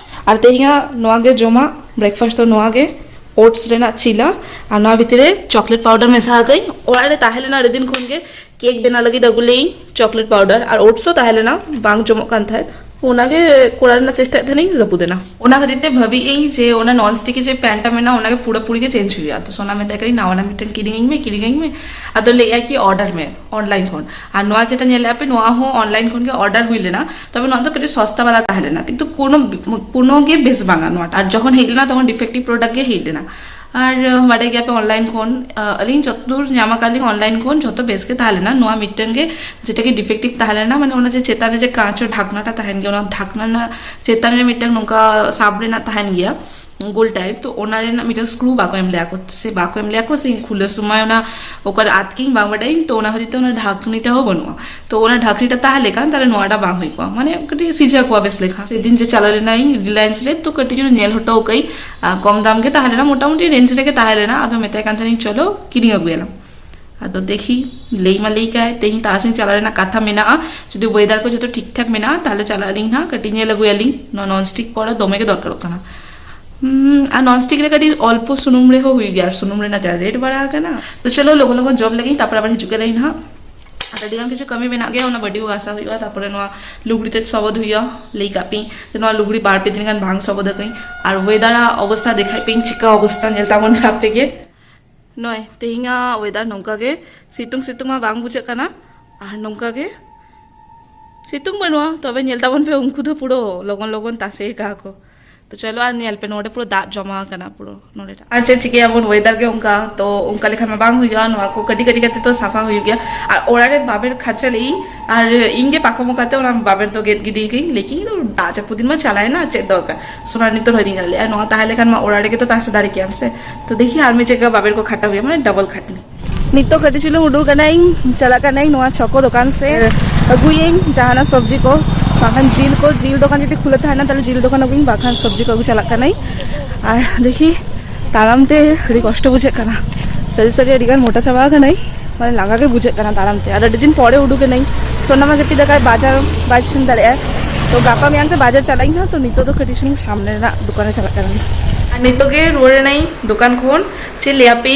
ᱟᱨ ᱛᱮᱦᱮᱧᱟᱜ ᱱᱚᱣᱟ ᱜᱮ ᱡᱚᱢᱟᱜ, breakfast ᱫᱚ ᱱᱚᱣᱟ ᱜᱮ, oats ᱨᱮᱱᱟᱜ ᱪᱤᱞᱟ᱾ ᱟᱨ ᱱᱚᱣᱟ ᱵᱷᱤᱛᱤᱨ ᱨᱮ chocolate powder ᱢᱮᱥᱟ ᱟᱠᱟᱫᱟᱹᱧ᱾ ᱚᱲᱟᱜ ᱨᱮ ᱛᱟᱦᱮᱸ ᱞᱮᱱᱟ ᱟᱹᱰᱤ ᱫᱤᱱ ᱠᱷᱚᱱ ᱜᱮ cake ᱵᱮᱱᱟᱣ ᱞᱟᱹᱜᱤᱫ ᱟᱹᱜᱩ ᱞᱮᱭᱟᱹᱧ chocolate powder, ᱟᱨ oats ᱦᱚᱸ ᱛᱟᱦᱮᱸ ᱞᱮᱱᱟ, ᱵᱟᱝ ᱡᱚᱢᱚᱜ ᱠᱟᱱ ᱛᱟᱦᱮᱸᱫ᱾ ᱚᱱᱟᱜᱮ ᱠᱚᱨᱟᱣ ᱨᱮᱱᱟᱜ ᱪᱮᱥᱴᱟᱭᱮᱫ ᱛᱟᱦᱮᱱᱤᱧ, ᱨᱟᱹᱯᱩᱫ ᱮᱱᱟ᱾ ᱚᱱᱟ ᱠᱷᱟᱹᱛᱤᱨ ᱛᱮ ᱵᱷᱟᱹᱵᱤᱭᱮᱫ ᱟᱹᱧ ᱡᱮ ᱚᱱᱟ ᱱᱚᱱ ᱥᱴᱤᱠ ᱡᱮ ᱯᱮᱱᱴᱟ ᱢᱮᱱᱟᱜᱼᱟ, ᱚᱱᱟᱜᱮ ᱯᱩᱨᱟᱹᱯᱩᱨᱤ ᱜᱮ ᱪᱮᱧᱡᱽ ᱦᱩᱭᱩᱜᱼᱟ᱾ ᱛᱚ ᱥᱳᱱᱟ ᱢᱮᱛᱟᱭ ᱠᱟᱹᱱᱟᱹᱧ, "ᱱᱟᱣᱟᱱᱟᱜ ᱢᱤᱫᱴᱮᱱ ᱠᱤᱨᱤᱧ ᱟᱹᱧ ᱢᱮ, ᱠᱤᱨᱤᱧ ᱟᱹᱧ ᱢᱮ᱾" ᱟᱫᱚ ᱞᱟᱹᱭᱮᱫᱼᱟᱭ ᱠᱤ, "ᱚᱰᱟᱨ ᱢᱮ ᱚᱱᱞᱟᱭᱤᱱ ᱠᱷᱚᱱ᱾" ᱟᱨ ᱱᱚᱣᱟ ᱡᱮᱴᱟ ᱧᱮᱞᱮᱫᱼᱟ ᱯᱮ, ᱱᱚᱣᱟ ᱦᱚᱸ ᱚᱱᱞᱟᱭᱤᱱ ᱠᱷᱚᱱ ᱜᱮ ᱚᱰᱟᱨ ᱦᱩᱭ ᱞᱮᱱᱟ, ᱛᱚᱵᱮ ᱱᱚᱣᱟ ᱫᱚ ᱠᱟᱹᱴᱤᱡ ᱥᱚᱥᱛᱟ ᱵᱟᱞᱟ ᱛᱟᱦᱮᱸ ᱞᱮᱱᱟ, ᱠᱤᱱᱛᱩ ᱠᱳᱱᱳ, ᱠᱳᱱᱳ ᱜᱮ ᱵᱮᱥ ᱵᱟᱝᱟ ᱱᱚᱣᱟ᱾ ᱟᱨ ᱡᱚᱠᱷᱚᱱ ᱦᱮᱡ ᱞᱮᱱᱟ, ᱛᱚᱠᱷᱚᱱ ᱰᱤᱯᱷᱮᱠᱴᱤᱵᱷ ᱯᱨᱚᱰᱟᱠᱴ ᱜᱮ ᱦᱮᱡ ᱞᱮᱱᱟ᱾ ᱟᱨ, ᱟᱸ, ᱵᱟᱰᱟᱭ ᱜᱮᱭᱟᱯᱮ, ᱚᱱᱞᱟᱭᱤᱱ ᱠᱷᱚᱱ, ᱟᱸ, ᱟᱹᱞᱤᱧ ᱡᱚᱛᱫᱩᱨ ᱧᱟᱢ ᱟᱠᱟᱫ ᱞᱤᱧ, ᱚᱱᱞᱟᱭᱤᱱ ᱠᱷᱚᱱ ᱡᱷᱚᱛᱚ ᱵᱮᱥ ᱜᱮ ᱛᱟᱦᱮᱸ ᱞᱮᱱᱟ᱾ ᱱᱚᱣᱟ ᱢᱤᱫᱴᱟᱝ ᱜᱮ ᱡᱮᱴᱟ ᱜᱮ ᱰᱤᱯᱷᱮᱠᱴᱤᱵᱷ ᱛᱟᱦᱮᱸ ᱞᱮᱱᱟ, ᱢᱟᱱᱮ ᱚᱱᱟ ᱡᱮ ᱪᱮᱛᱟᱱ ᱨᱮ ᱡᱮ ᱠᱟᱸᱪ ᱰᱷᱟᱠᱱᱟᱴᱟ ᱛᱟᱦᱮᱱ ᱜᱮᱭᱟ, ᱚᱱᱟ ᱰᱷᱟᱠᱱᱟ ᱨᱮᱱᱟᱜ ᱪᱮᱛᱟᱱ ᱨᱮ ᱢᱤᱫᱴᱟᱝ ᱱᱚᱝᱠᱟ ᱥᱟᱵ ᱨᱮᱱᱟᱜ ᱛᱟᱦᱮᱱ ᱜᱮᱭᱟ, ᱜᱳᱞ ᱴᱟᱭᱤᱯ, ᱛᱚ ᱚᱱᱟ ᱨᱮᱱᱟᱜ ᱢᱤᱫᱴᱟᱝ ᱥᱠᱨᱩ ᱵᱟᱠᱚ ᱮᱢ ᱞᱮᱜᱼᱟ ᱠᱚ, ᱥᱮ ᱵᱟᱠᱚ ᱮᱢ ᱞᱮᱜᱼᱟ ᱠᱚ, ᱥᱮ ᱤᱧ ᱠᱷᱩᱞᱟᱹᱣ ᱥᱚᱢᱚᱭ ᱚᱱᱟ ᱚᱠᱟᱨᱮ ᱟᱛᱠᱤᱧ ᱵᱟᱝ ᱵᱟᱰᱟᱭᱤᱧ, ᱛᱚ ᱚᱱᱟ ᱠᱷᱟᱹᱛᱤᱨ ᱛᱮ ᱚᱱᱟ ᱰᱷᱟᱠᱱᱤᱴᱟ ᱦᱚᱸ ᱵᱟᱹᱱᱩᱜᱼᱟ᱾ ᱛᱚ ᱚᱱᱟ ᱰᱷᱟᱠᱱᱤᱴᱟ ᱛᱟᱦᱮᱸ ᱞᱮᱠᱷᱟᱱ ᱛᱟᱦᱞᱮ ᱱᱚᱣᱟᱴᱟ ᱵᱟᱝ ᱦᱩᱭ ᱠᱚᱜᱼᱟ, ᱢᱟᱱᱮ ᱠᱟᱹᱴᱤᱡ ᱥᱤᱡᱷᱟᱹ ᱠᱚᱜᱼᱟ ᱵᱮᱥ ᱞᱮᱠᱟ᱾ ᱥᱮᱫᱤᱱ ᱡᱮ ᱪᱟᱞᱟᱣ ᱞᱮᱱᱟᱭᱤᱧ ᱨᱤᱞᱟᱭᱮᱱᱥ ᱨᱮ, ᱛᱚ ᱠᱟᱹᱴᱤᱡ ᱪᱩᱞᱩᱝ ᱧᱮᱞ ᱦᱚᱴᱚ ᱠᱟᱹᱧ, ᱟᱨ ᱠᱚᱢ ᱫᱟᱢ ᱜᱮ ᱛᱟᱦᱮᱸ ᱞᱮᱱᱟ, ᱢᱚᱴᱟᱢᱩᱴᱤ ᱨᱮᱧᱡᱽ ᱨᱮᱜᱮ ᱛᱟᱦᱮᱸ ᱞᱮᱱᱟ᱾ ᱟᱫᱚ ᱢᱮᱛᱟᱭ ᱠᱟᱱ ᱛᱟᱦᱮᱱᱤᱧ, "ᱪᱚᱞᱚ ᱠᱤᱨᱤᱧ ᱟᱹᱜᱩᱭᱟᱞᱟᱝ᱾" ᱟᱫᱚ ᱫᱮᱠᱷᱤ, ᱞᱟᱹᱭ ᱢᱟ ᱞᱟᱹᱭ ᱠᱟᱭ, ᱛᱮᱦᱮᱧ ᱛᱟᱨᱟᱥᱤᱧ ᱪᱟᱞᱟᱣ ᱨᱮᱱᱟᱜ ᱠᱟᱛᱷᱟ ᱢᱮᱱᱟᱜᱼᱟ, ᱡᱩᱫᱤ ᱣᱮᱫᱟᱨ ᱠᱚ ᱡᱚᱛᱚ ᱴᱷᱤᱠ ᱴᱷᱟᱠ ᱢᱮᱱᱟᱜᱼᱟ, ᱛᱟᱦᱞᱮ ᱪᱟᱞᱟᱜ ᱟᱹᱞᱤᱧ ᱱᱟᱦᱟᱜ, ᱠᱟᱹᱴᱤᱡ ᱧᱮᱞ ᱟᱹᱜᱩᱭᱟᱞᱤᱧ᱾ ᱱᱚᱣᱟ ᱱᱚᱱ ᱥᱴᱤᱠ ᱠᱚᱨᱮ ᱫᱚᱢᱮ ᱜᱮ ᱫᱚᱨᱠᱟᱨᱚᱜ ᱠᱟᱱᱟ᱾ ᱦᱩᱸ, ᱟᱨ ᱱᱚᱱ ᱥᱴᱤᱠ ᱨᱮ ᱠᱟᱹᱴᱤᱡ ᱚᱞᱯᱚ ᱥᱩᱱᱩᱢ ᱨᱮᱦᱚᱸ ᱦᱩᱭᱩᱜ ᱜᱮᱭᱟ, ᱟᱨ ᱥᱩᱱᱩᱢ ᱨᱮᱱᱟᱜ ᱡᱟ ᱨᱮᱴ ᱵᱟᱲᱟ ᱟᱠᱟᱱᱟ᱾ ᱛᱚ ᱪᱚᱞᱚ, ᱞᱚᱜᱚᱱ ᱞᱚᱜᱚᱱ ᱡᱚᱢ ᱞᱮᱜᱤᱧ, ᱛᱟᱨᱯᱚᱨ ᱟᱵᱟᱨ ᱦᱤᱡᱩᱜ ᱠᱟᱱᱟᱧ ᱱᱟᱦᱟᱜ᱾ ᱟᱨ ᱟᱹᱰᱤ ᱜᱟᱱ ᱠᱤᱪᱷᱩ ᱠᱟᱹᱢᱤ ᱢᱮᱱᱟᱜ ᱜᱮᱭᱟ, ᱚᱱᱟ ᱵᱟᱹᱴᱤ ᱠᱚ ᱜᱟᱥᱟᱣ ᱦᱩᱭᱩᱜᱼᱟ, ᱛᱟᱨᱯᱚᱨᱮ ᱱᱚᱣᱟ ᱞᱩᱜᱽᱲᱤ ᱛᱮᱫ ᱥᱚᱵᱚᱫ ᱦᱩᱭᱩᱜᱼᱟ᱾ ᱞᱟᱹᱭ ᱠᱟᱜ ᱯᱮᱭᱟᱹᱧ ᱡᱮ ᱱᱚᱣᱟ ᱞᱩᱜᱽᱲᱤ ᱵᱟᱨ ᱯᱮ ᱫᱤᱱ ᱜᱟᱱ ᱵᱟᱝ ᱥᱚᱵᱚᱫ ᱟᱠᱟᱹᱧ᱾ ᱟᱨ ᱣᱮᱫᱟᱨᱟᱜ ᱚᱵᱚᱥᱛᱟ ᱫᱮᱠᱷᱟᱭ ᱯᱮᱭᱟᱹᱧ, ᱪᱤᱠᱟ ᱚᱵᱚᱥᱛᱟ, ᱧᱮᱞ ᱛᱟᱵᱚᱱ ᱯᱮ ᱟᱯᱮ ᱜᱮ᱾ ᱱᱚᱜᱼᱚᱭ ᱛᱮᱦᱮᱧᱟᱜ ᱣᱮᱫᱟᱨ ᱱᱚᱝᱠᱟ ᱜᱮ, ᱥᱤᱛᱩᱝ ᱥᱤᱛᱩᱝ ᱢᱟ ᱵᱟᱝ ᱵᱩᱡᱷᱟᱹᱜ ᱠᱟᱱᱟ, ᱟᱨ ᱱᱚᱝᱠᱟ ᱜᱮ ᱥᱤᱛᱩᱝ ᱵᱟᱹᱱᱩᱜᱼᱟ, ᱛᱚᱵᱮ ᱧᱮᱞ ᱛᱟᱵᱚᱱ ᱯᱮ, ᱩᱱᱠᱩ ᱫᱚ ᱯᱩᱨᱟᱹ ᱞᱚᱜᱚᱱ ᱞᱚᱜᱚᱱ ᱛᱟᱥᱮ ᱟᱠᱟᱫ ᱠᱚ᱾ ᱛᱚ ᱪᱚᱞᱚ, ᱟᱨ ᱧᱮᱞ ᱯᱮ, ᱱᱚᱰᱮ ᱯᱩᱨᱟᱹ ᱫᱟᱜ ᱡᱚᱢᱟ ᱟᱠᱟᱱᱟ ᱯᱩᱨᱟᱹ ᱱᱚᱰᱮ᱾ ᱟᱨ ᱪᱮᱫ ᱪᱤᱠᱟᱹᱭᱟᱵᱚᱱ, ᱣᱮᱫᱟᱨ ᱜᱮ ᱚᱱᱠᱟ, ᱛᱚ ᱚᱱᱠᱟ ᱞᱮᱠᱷᱟᱱ ᱢᱟ ᱵᱟᱝ ᱦᱩᱭᱩᱜᱼᱟ᱾ ᱱᱚᱣᱟ ᱠᱚ ᱠᱟᱹᱴᱤᱡ ᱠᱟᱹᱴᱤᱡ ᱠᱟᱛᱮ ᱛᱚ ᱥᱟᱯᱷᱟ ᱦᱩᱭᱩᱜ ᱜᱮᱭᱟ᱾ ᱟᱨ ᱚᱲᱟᱜ ᱨᱮ ᱵᱟᱵᱮᱨ ᱠᱷᱟᱪᱟ ᱞᱮᱜᱼᱤᱧ, ᱟᱨ ᱤᱧ ᱜᱮ ᱯᱟᱠᱚᱢ ᱠᱟᱛᱮ ᱚᱱᱟ ᱵᱟᱵᱮᱨ ᱫᱚ ᱜᱮᱫ ᱜᱤᱰᱤ ᱠᱟᱹᱧ, ᱞᱮᱠᱤᱱ ᱫᱟᱜ ᱡᱟᱹᱯᱩᱫ ᱫᱤᱱ ᱢᱟ ᱪᱟᱞᱟᱣᱮᱱᱟ, ᱪᱮᱫ ᱫᱚᱨᱠᱟᱨ, ᱥᱚᱱᱟ ᱱᱤᱛᱚᱜ ᱦᱚᱸ ᱟᱹᱣᱨᱤᱧ ᱟᱹᱜᱩ ᱞᱮᱜᱼᱟ᱾ ᱱᱚᱣᱟ ᱛᱟᱦᱮᱸ ᱞᱮᱠᱷᱟᱱ ᱢᱟ ᱚᱲᱟᱜ ᱨᱮᱜᱮ ᱛᱚ ᱛᱟᱥᱮ ᱫᱟᱲᱮ ᱠᱮᱭᱟᱢ ᱥᱮ᱾ ᱛᱚ ᱫᱮᱠᱷᱤ, ᱟᱨ ᱢᱤᱫ ᱡᱟᱭᱜᱟ ᱵᱟᱵᱮᱨ ᱠᱚ ᱠᱷᱟᱴᱟᱣ ᱦᱩᱭᱩᱜᱼᱟ, ᱢᱟᱱᱮ ᱰᱚᱵᱚᱞ ᱠᱷᱟᱴᱱᱤ᱾ ᱱᱤᱛᱚᱜ ᱠᱟᱹᱴᱤᱡ ᱪᱩᱞᱩᱝ ᱩᱰᱩᱠ ᱠᱟᱱᱟᱧ, ᱪᱟᱞᱟᱜ ᱠᱟᱱᱟᱧ ᱱᱚᱣᱟ ᱪᱷᱚᱠᱚ ᱫᱚᱠᱟᱱ ᱥᱮ, ᱟᱹᱜᱩᱭᱟᱹᱧ ᱡᱟᱦᱟᱱᱟᱜ ᱥᱚᱵᱽᱡᱤ ᱠᱚ, ᱵᱟᱝᱠᱷᱟᱱ ᱡᱤᱞ ᱠᱚ, ᱡᱤᱞ ᱫᱚᱠᱟᱱ ᱡᱩᱫᱤ ᱠᱷᱩᱞᱟᱹ ᱛᱟᱦᱮᱱᱟ, ᱛᱟᱦᱞᱮ ᱡᱤᱞ ᱫᱚᱠᱟᱱ ᱟᱹᱜᱩᱭᱟᱹᱧ, ᱵᱟᱝᱠᱷᱟᱱ ᱥᱚᱵᱽᱡᱤ ᱠᱚ ᱟᱹᱜᱩ ᱪᱟᱞᱟᱜ ᱠᱟᱱᱟᱧ᱾ ᱟᱨ ᱫᱮᱠᱷᱤ, ᱛᱟᱲᱟᱢ ᱛᱮ ᱟᱹᱰᱤ ᱠᱚᱥᱴᱚ ᱵᱩᱡᱷᱟᱹᱜ ᱠᱟᱱᱟ, ᱥᱟᱹᱨᱤ ᱥᱟᱹᱨᱤ ᱟᱹᱰᱤ ᱜᱟᱱ ᱢᱚᱴᱟ ᱪᱟᱵᱟ ᱟᱠᱟᱱᱟᱧ, ᱢᱟᱱᱮ ᱞᱟᱸᱜᱟ ᱜᱮ ᱵᱩᱡᱷᱟᱹᱜ ᱠᱟᱱᱟ ᱛᱟᱲᱟᱢ ᱛᱮ᱾ ᱟᱨ ᱟᱹᱰᱤ ᱫᱤᱱ ᱯᱚᱨᱮ ᱩᱰᱩᱠ ᱮᱱᱟᱹᱧ, ᱥᱚᱱᱟ ᱢᱟ ᱡᱟᱹᱯᱤᱫ ᱟᱠᱟᱫ, ᱵᱟᱡᱟᱨ ᱵᱟᱭ ᱥᱮᱱ ᱫᱟᱲᱮᱭᱟᱜᱼᱟ᱾ ᱛᱚ ᱜᱟᱯᱟ ᱢᱮᱭᱟᱝ ᱛᱮ ᱵᱟᱡᱟᱨ ᱪᱟᱞᱟᱜ ᱤᱧ ᱦᱟᱸᱜ, ᱛᱚ ᱱᱤᱛᱚᱜ ᱫᱚ ᱠᱟᱹᱴᱤᱡ ᱪᱩᱞᱩᱝ ᱥᱟᱢᱱᱮ ᱨᱮᱱᱟᱜ ᱫᱚᱠᱟᱱ ᱨᱮ ᱪᱟᱞᱟᱜ ᱠᱟᱱᱟᱧ᱾ ᱟᱨ ᱱᱤᱛᱚᱜ ᱜᱮ ᱨᱩᱣᱟᱹᱲ ᱮᱱᱟᱹᱧ ᱫᱚᱠᱟᱱ ᱠᱷᱚᱱ᱾ ᱪᱮᱫ ᱞᱟᱹᱭᱟᱯᱮ,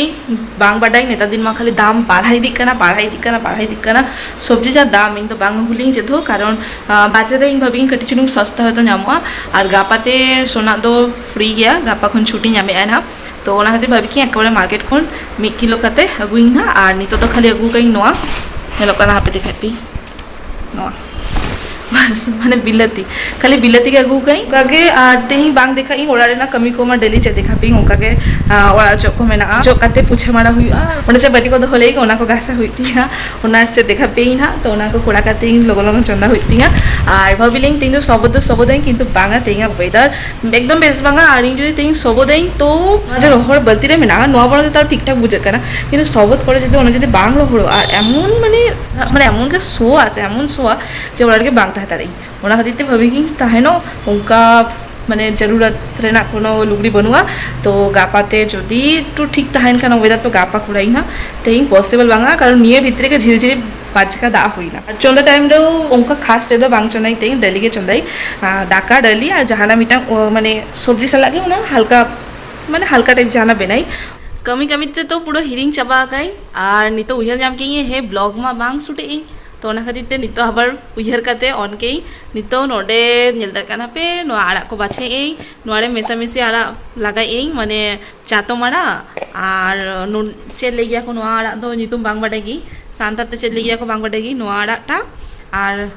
ᱵᱟᱝ ᱵᱟᱰᱟᱭ, ᱱᱮᱛᱟᱨ ᱫᱤᱱ ᱢᱟ ᱠᱷᱟᱹᱞᱤ ᱫᱟᱢ ᱵᱟᱲᱦᱟᱣ ᱤᱫᱤᱜ ᱠᱟᱱᱟ, ᱵᱟᱲᱦᱟᱣ ᱤᱫᱤᱜ ᱠᱟᱱᱟ᱾ ᱥᱚᱵᱽᱡᱤ ᱡᱟ ᱫᱟᱢ, ᱤᱧ ᱫᱚ ᱵᱟᱝ ᱟᱹᱜᱩ ᱞᱤᱧ ᱪᱮᱫ ᱦᱚᱸ, ᱠᱟᱨᱚᱱ, ᱟᱸ, ᱵᱟᱡᱟᱨ ᱨᱮ ᱤᱧ ᱵᱷᱟᱵᱤᱧ ᱠᱟᱹᱴᱤᱡ ᱪᱩᱞᱩᱝ ᱥᱚᱥᱛᱟ ᱦᱚᱭᱛᱳ ᱧᱟᱢᱚᱜᱼᱟ᱾ ᱟᱨ ᱜᱟᱯᱟ ᱛᱮ ᱥᱳᱱᱟ ᱫᱚ ᱯᱷᱨᱤ ᱜᱮᱭᱟ, ᱜᱟᱯᱟ ᱠᱷᱚᱱ ᱪᱷᱩᱴᱤ ᱧᱟᱢᱮᱫᱼᱟᱭ ᱱᱟᱦᱟᱜ᱾ ᱛᱚ ᱚᱱᱟ ᱠᱷᱟᱹᱛᱤᱨ ᱵᱷᱟᱵᱤ ᱠᱤ ᱮᱠᱮᱵᱟᱨᱮ ᱢᱟᱨᱠᱮᱴ ᱠᱷᱚᱱ ᱢᱤᱫ ᱠᱤᱞᱳ ᱠᱟᱛᱮ ᱟᱹᱜᱩᱭᱤᱧ ᱱᱟᱦᱟᱜ᱾ ᱟᱨ ᱱᱤᱛᱚᱜ ᱫᱚ ᱠᱷᱟᱹᱞᱤ ᱟᱹᱜᱩ ᱠᱟᱜ ᱤᱧ ᱱᱚᱣᱟ, ᱧᱮᱞᱚᱜ ᱠᱟᱱᱟ, ᱦᱟᱯᱮ ᱫᱮᱠᱷᱟᱭ ᱯᱮ, ᱱᱚᱣᱟ᱾ ᱵᱟᱥ, ᱢᱟᱱᱮ ᱵᱤᱞᱟᱹᱛᱤ, ᱠᱷᱟᱹᱞᱤ ᱵᱤᱞᱟᱹᱛᱤ ᱜᱮ ᱟᱹᱜᱩ ᱠᱟᱜ ᱤᱧ᱾ ᱚᱱᱠᱟ ᱜᱮ, ᱟᱨ ᱛᱮᱦᱮᱧ ᱵᱟᱝ ᱫᱮᱠᱷᱟᱜ ᱤᱧ, ᱚᱲᱟᱜ ᱨᱮᱱᱟᱜ ᱠᱟᱹᱢᱤ ᱠᱚᱢᱟ ᱰᱮᱞᱤ ᱪᱮᱫ ᱫᱮᱠᱷᱟ ᱯᱮ, ᱚᱱᱠᱟ ᱜᱮ, ᱟᱸ, ᱚᱲᱟᱜ ᱚᱪᱚᱜ ᱠᱚ ᱢᱮᱱᱟᱜᱼᱟ, ᱚᱪᱚᱜ ᱠᱟᱛᱮ ᱯᱩᱪᱷᱟᱹ ᱢᱟᱲᱟ ᱦᱩᱭᱩᱜᱼᱟ, ᱚᱸᱰᱮ ᱪᱮᱫ ᱵᱟᱹᱴᱤ ᱠᱚ ᱫᱚᱦᱚ ᱞᱟᱹᱜᱤᱫ ᱚᱱᱟ ᱠᱚ ᱜᱷᱟᱥᱟ ᱦᱩᱭᱩᱜ ᱛᱤᱧᱟ, ᱚᱱᱟ ᱪᱮᱫ ᱫᱮᱠᱷᱟ ᱯᱮ ᱤᱧ ᱦᱟᱸᱜ᱾ ᱛᱚ ᱚᱱᱟ ᱠᱚ ᱠᱚᱨᱟᱣ ᱠᱟᱛᱮ ᱤᱧ ᱞᱚᱜᱚᱱ ᱞᱚᱜᱚᱱ ᱪᱚᱸᱫᱟ ᱦᱩᱭᱩᱜ ᱛᱤᱧᱟ᱾ ᱟᱨ ᱵᱷᱟᱵᱤ ᱞᱤᱧ ᱛᱮᱦᱮᱧ ᱫᱚ ᱥᱚᱵᱚᱫ ᱫᱚ ᱥᱚᱵᱚᱫᱟᱹᱧ, ᱠᱤᱱᱛᱩ ᱵᱟᱝᱟ, ᱛᱮᱦᱮᱧᱟᱜ ᱣᱮᱫᱟᱨ ᱮᱠᱫᱚᱢ ᱵᱮᱥ ᱵᱟᱝᱟ᱾ ᱟᱨ ᱤᱧ ᱡᱩᱫᱤ ᱛᱮᱦᱮᱧ ᱥᱚᱵᱚᱫᱟᱹᱧ, ᱛᱚ ᱱᱚᱣᱟ ᱡᱮ ᱨᱚᱦᱚᱲ ᱵᱟᱹᱞᱛᱤ ᱨᱮ ᱢᱮᱱᱟᱜᱼᱟ, ᱱᱚᱣᱟ ᱵᱚᱨᱚᱝ ᱛᱟᱣ ᱴᱷᱤᱠ ᱴᱷᱟᱠ ᱵᱩᱡᱷᱟᱹᱜ ᱠᱟᱱᱟ, ᱠᱤᱱᱛᱩ ᱥᱚᱵᱚᱫ ᱯᱚᱨᱮ ᱡᱩᱫᱤ ᱚᱱᱟ ᱡᱩᱫᱤ ᱵᱟᱝ ᱨᱚᱦᱚᱲᱚᱜᱼᱟ, ᱟᱨ ᱮᱢᱚᱱ ᱢᱟᱱᱮ, ᱢᱟᱱᱮ ᱮᱢᱚᱱ ᱜᱮ ᱥᱚᱣᱟ ᱥᱮ, ᱮᱢᱚᱱ ᱥᱚᱣᱟ ᱡᱮ ᱚᱲᱟᱜ ᱨᱮᱜᱮ ᱵᱟᱝ ᱛᱟᱦᱮᱸ ᱫᱟᱲᱮᱭᱟᱜ ᱤᱧ᱾ ᱚᱱᱟ ᱠᱷᱟᱹᱛᱤᱨ ᱛᱮ ᱵᱷᱟᱵᱤ ᱜᱤᱧ ᱛᱟᱦᱮᱱᱚᱜ, ᱚᱱᱠᱟ ᱢᱟᱱᱮ ᱡᱟᱹᱨᱩᱲᱟᱛ ᱨᱮᱱᱟᱜ ᱠᱳᱱᱳ ᱞᱩᱜᱽᱲᱤ ᱵᱟᱹᱱᱩᱜᱼᱟ᱾ ᱛᱚ ᱜᱟᱯᱟ ᱛᱮ ᱡᱩᱫᱤ ᱮᱠᱴᱩ ᱴᱷᱤᱠ ᱛᱟᱦᱮᱱ ᱠᱷᱟᱱ ᱣᱮᱫᱟᱨ, ᱛᱚ ᱜᱟᱯᱟ ᱠᱚᱨᱟᱣ ᱤᱧ ᱦᱟᱸᱜ᱾ ᱛᱮᱦᱮᱧ ᱯᱚᱥᱤᱵᱚᱞ ᱵᱟᱝᱟ, ᱠᱟᱨᱚᱱ ᱱᱤᱭᱟᱹ ᱵᱷᱤᱛᱨᱤ ᱜᱮ ᱡᱷᱤᱨ ᱡᱷᱤᱨ ᱵᱟᱨ ᱪᱟᱠᱟ ᱫᱟᱜ ᱦᱩᱭᱱᱟ᱾ ᱟᱨ ᱪᱚᱸᱫᱟ ᱴᱟᱭᱤᱢ ᱨᱮ ᱚᱱᱠᱟ ᱠᱷᱟᱥ ᱛᱮᱫᱚ ᱵᱟᱝ ᱪᱚᱸᱫᱟᱭ, ᱛᱮᱦᱮᱧ ᱰᱟᱹᱞᱤ ᱜᱮ ᱪᱚᱸᱫᱟᱭ᱾ ᱟᱨ ᱫᱟᱠᱟ, ᱰᱟᱹᱞᱤ ᱟᱨ ᱡᱟᱦᱟᱱᱟᱜ ᱢᱤᱫᱴᱟᱝ, ᱚ, ᱢᱟᱱᱮ ᱥᱚᱵᱽᱡᱤ ᱥᱟᱞᱟᱜ ᱜᱮ ᱚᱱᱟ ᱦᱟᱞᱠᱟ, ᱢᱟᱱᱮ ᱦᱟᱞᱠᱟ ᱴᱟᱭᱤᱯ ᱡᱟᱦᱟᱱᱟᱜ ᱵᱮᱱᱟᱭ᱾ ᱠᱟᱹᱢᱤ ᱠᱟᱹᱢᱤ ᱛᱮ ᱛᱚ ᱯᱩᱨᱟᱹ ᱦᱤᱲᱤᱧ ᱪᱟᱵᱟ ᱟᱠᱟᱫᱟᱹᱧ᱾ ᱟᱨ ᱱᱤᱛᱚᱜ ᱩᱭᱦᱟᱹᱨ ᱧᱟᱢ ᱠᱮᱫᱟᱹᱧ, ᱦᱮᱸ, ᱵᱞᱚᱜ ᱢᱟ ᱵᱟᱝ ᱥᱩᱴᱮᱫ ᱟᱹᱧ, ᱛᱚ ᱚᱱᱟ ᱠᱷᱟᱹᱛᱤᱨ ᱛᱮ ᱱᱤᱛᱚᱜ ᱟᱵᱟᱨ ᱩᱭᱦᱟᱹᱨ ᱠᱟᱛᱮ ᱚᱱ ᱠᱮᱫᱟᱹᱧ᱾ ᱱᱤᱛᱚᱜ ᱱᱚᱰᱮ ᱧᱮᱞ ᱫᱟᱲᱮᱭᱟᱜ ᱠᱟᱱᱟ ᱯᱮ, ᱱᱚᱣᱟ ᱟᱲᱟᱜ ᱠᱚ ᱵᱟᱪᱷᱟᱣᱮᱫ ᱟᱹᱧ, ᱱᱚᱣᱟ ᱨᱮ ᱢᱮᱥᱟᱢᱤᱥᱤ ᱟᱲᱟᱜ ᱞᱟᱜᱟᱭᱮᱫ ᱟᱹᱧ, ᱢᱟᱱᱮ ᱪᱟᱛᱚᱢ ᱟᱲᱟᱜ ᱟᱨ ᱱᱚ-, ᱪᱮᱫ ᱞᱟᱹᱭ ᱜᱮᱭᱟ ᱠᱚ ᱱᱚᱣᱟ ᱟᱲᱟᱜ ᱫᱚ, ᱧᱩᱛᱩᱢ ᱵᱟᱝ ᱵᱟᱰᱟᱭ ᱜᱮ, ᱥᱟᱱᱛᱟᱲ ᱛᱮ ᱪᱮᱫ ᱞᱟᱹᱭ ᱜᱮᱭᱟ ᱠᱚ ᱵᱟᱝ ᱵᱟᱰᱟᱭ ᱜᱮ, ᱱᱚᱣᱟ ᱟᱲᱟᱜ ᱴᱟᱜ᱾ ᱟᱨ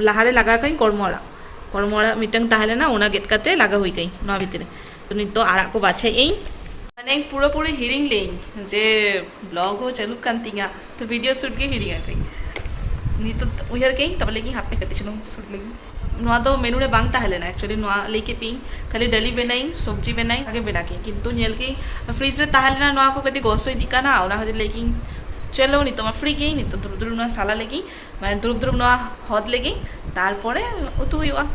ᱞᱟᱦᱟᱨᱮ ᱞᱟᱜᱟᱣ ᱠᱟᱜ ᱟᱹᱧ ᱠᱚᱲᱢᱚ ᱟᱲᱟᱜ, ᱠᱚᱲᱢᱚ ᱟᱲᱟᱜ ᱢᱤᱫᱴᱟᱝ ᱛᱟᱦᱮᱸ ᱞᱮᱱᱟ, ᱚᱱᱟ ᱜᱮᱫ ᱠᱟᱛᱮ ᱞᱟᱜᱟᱣ ᱦᱩᱭ ᱠᱟᱜ ᱟᱹᱧ ᱱᱚᱣᱟ ᱵᱷᱤᱛᱨᱤ ᱨᱮ᱾ ᱛᱚ ᱱᱤᱛᱚᱜ ᱟᱲᱟᱜ ᱠᱚ ᱵᱟᱪᱷᱟᱭᱮᱫ ᱟᱹᱧ, ᱢᱟᱱᱮ ᱯᱩᱨᱟᱹᱯᱩᱨᱤ ᱦᱤᱲᱤᱧ ᱞᱮᱧ ᱡᱮ ᱵᱞᱚᱜ ᱦᱚᱸ ᱪᱟᱹᱞᱩᱜ ᱠᱟᱱ ᱛᱤᱧᱟ, ᱛᱚ ᱵᱷᱤᱰᱤᱭᱳ ᱥᱩᱴ ᱜᱮ ᱦᱤᱲᱤᱧ ᱟᱠᱟᱫᱟᱹᱧ᱾ ᱱᱤᱛᱚᱜ ᱩᱭᱦᱟᱹᱨ ᱠᱮᱫᱟᱹᱧ, ᱛᱚᱵᱮ ᱞᱟᱹᱭ ᱠᱤᱧ ᱦᱟᱯᱮ ᱠᱟᱹᱴᱤᱡ ᱪᱩᱞᱩᱝ ᱥᱩᱴ ᱞᱮᱜᱤᱧ᱾ ᱱᱚᱣᱟ ᱫᱚ ᱢᱮᱱᱩ ᱨᱮ ᱵᱟᱝ ᱛᱟᱦᱮᱸ ᱞᱮᱱᱟ, actually ᱱᱚᱣᱟ ᱞᱟᱹᱭ ᱠᱮᱫ ᱯᱮᱭᱟᱹᱧ, ᱠᱷᱟᱹᱞᱤ ᱰᱟᱹᱞᱤ ᱵᱮᱱᱟᱭᱤᱧ, ᱥᱚᱵᱽᱡᱤ ᱵᱮᱱᱟᱭᱤᱧ, ᱟᱜᱮ ᱵᱮᱱᱟ ᱠᱮᱫᱟᱹᱧ, ᱠᱤᱱᱛᱩ ᱧᱮᱞ ᱠᱮᱫᱟᱹᱧ ᱯᱷᱨᱤᱡᱽ ᱨᱮ ᱛᱟᱦᱮᱸ ᱞᱮᱱᱟ, ᱱᱚᱣᱟ ᱠᱚ ᱠᱟᱹᱴᱤᱡ ᱜᱚᱥᱚ ᱤᱫᱤᱜ ᱠᱟᱱᱟ, ᱚᱱᱟ ᱠᱷᱟᱹᱛᱤᱨ ᱞᱟᱹᱭ ᱠᱤᱧ ᱪᱚᱞᱚ ᱱᱤᱛᱚᱜ ᱢᱟ ᱯᱷᱨᱤ ᱜᱮᱭᱟᱹᱧ, ᱱᱤᱛᱚᱜ ᱫᱩᱲᱩᱵ ᱫᱩᱲᱩᱵ ᱱᱚᱣᱟ ᱥᱟᱞᱟ ᱞᱮᱜᱤᱧ, ᱢᱟᱱᱮ ᱫᱩᱲᱩᱵ ᱫᱩᱲᱩᱵ ᱱᱚᱣᱟ ᱦᱚᱫ ᱞᱮᱜᱤᱧ, ᱛᱟᱨᱯᱚᱨᱮ ᱩᱛᱩ ᱦᱩᱭᱩᱜᱼᱟ᱾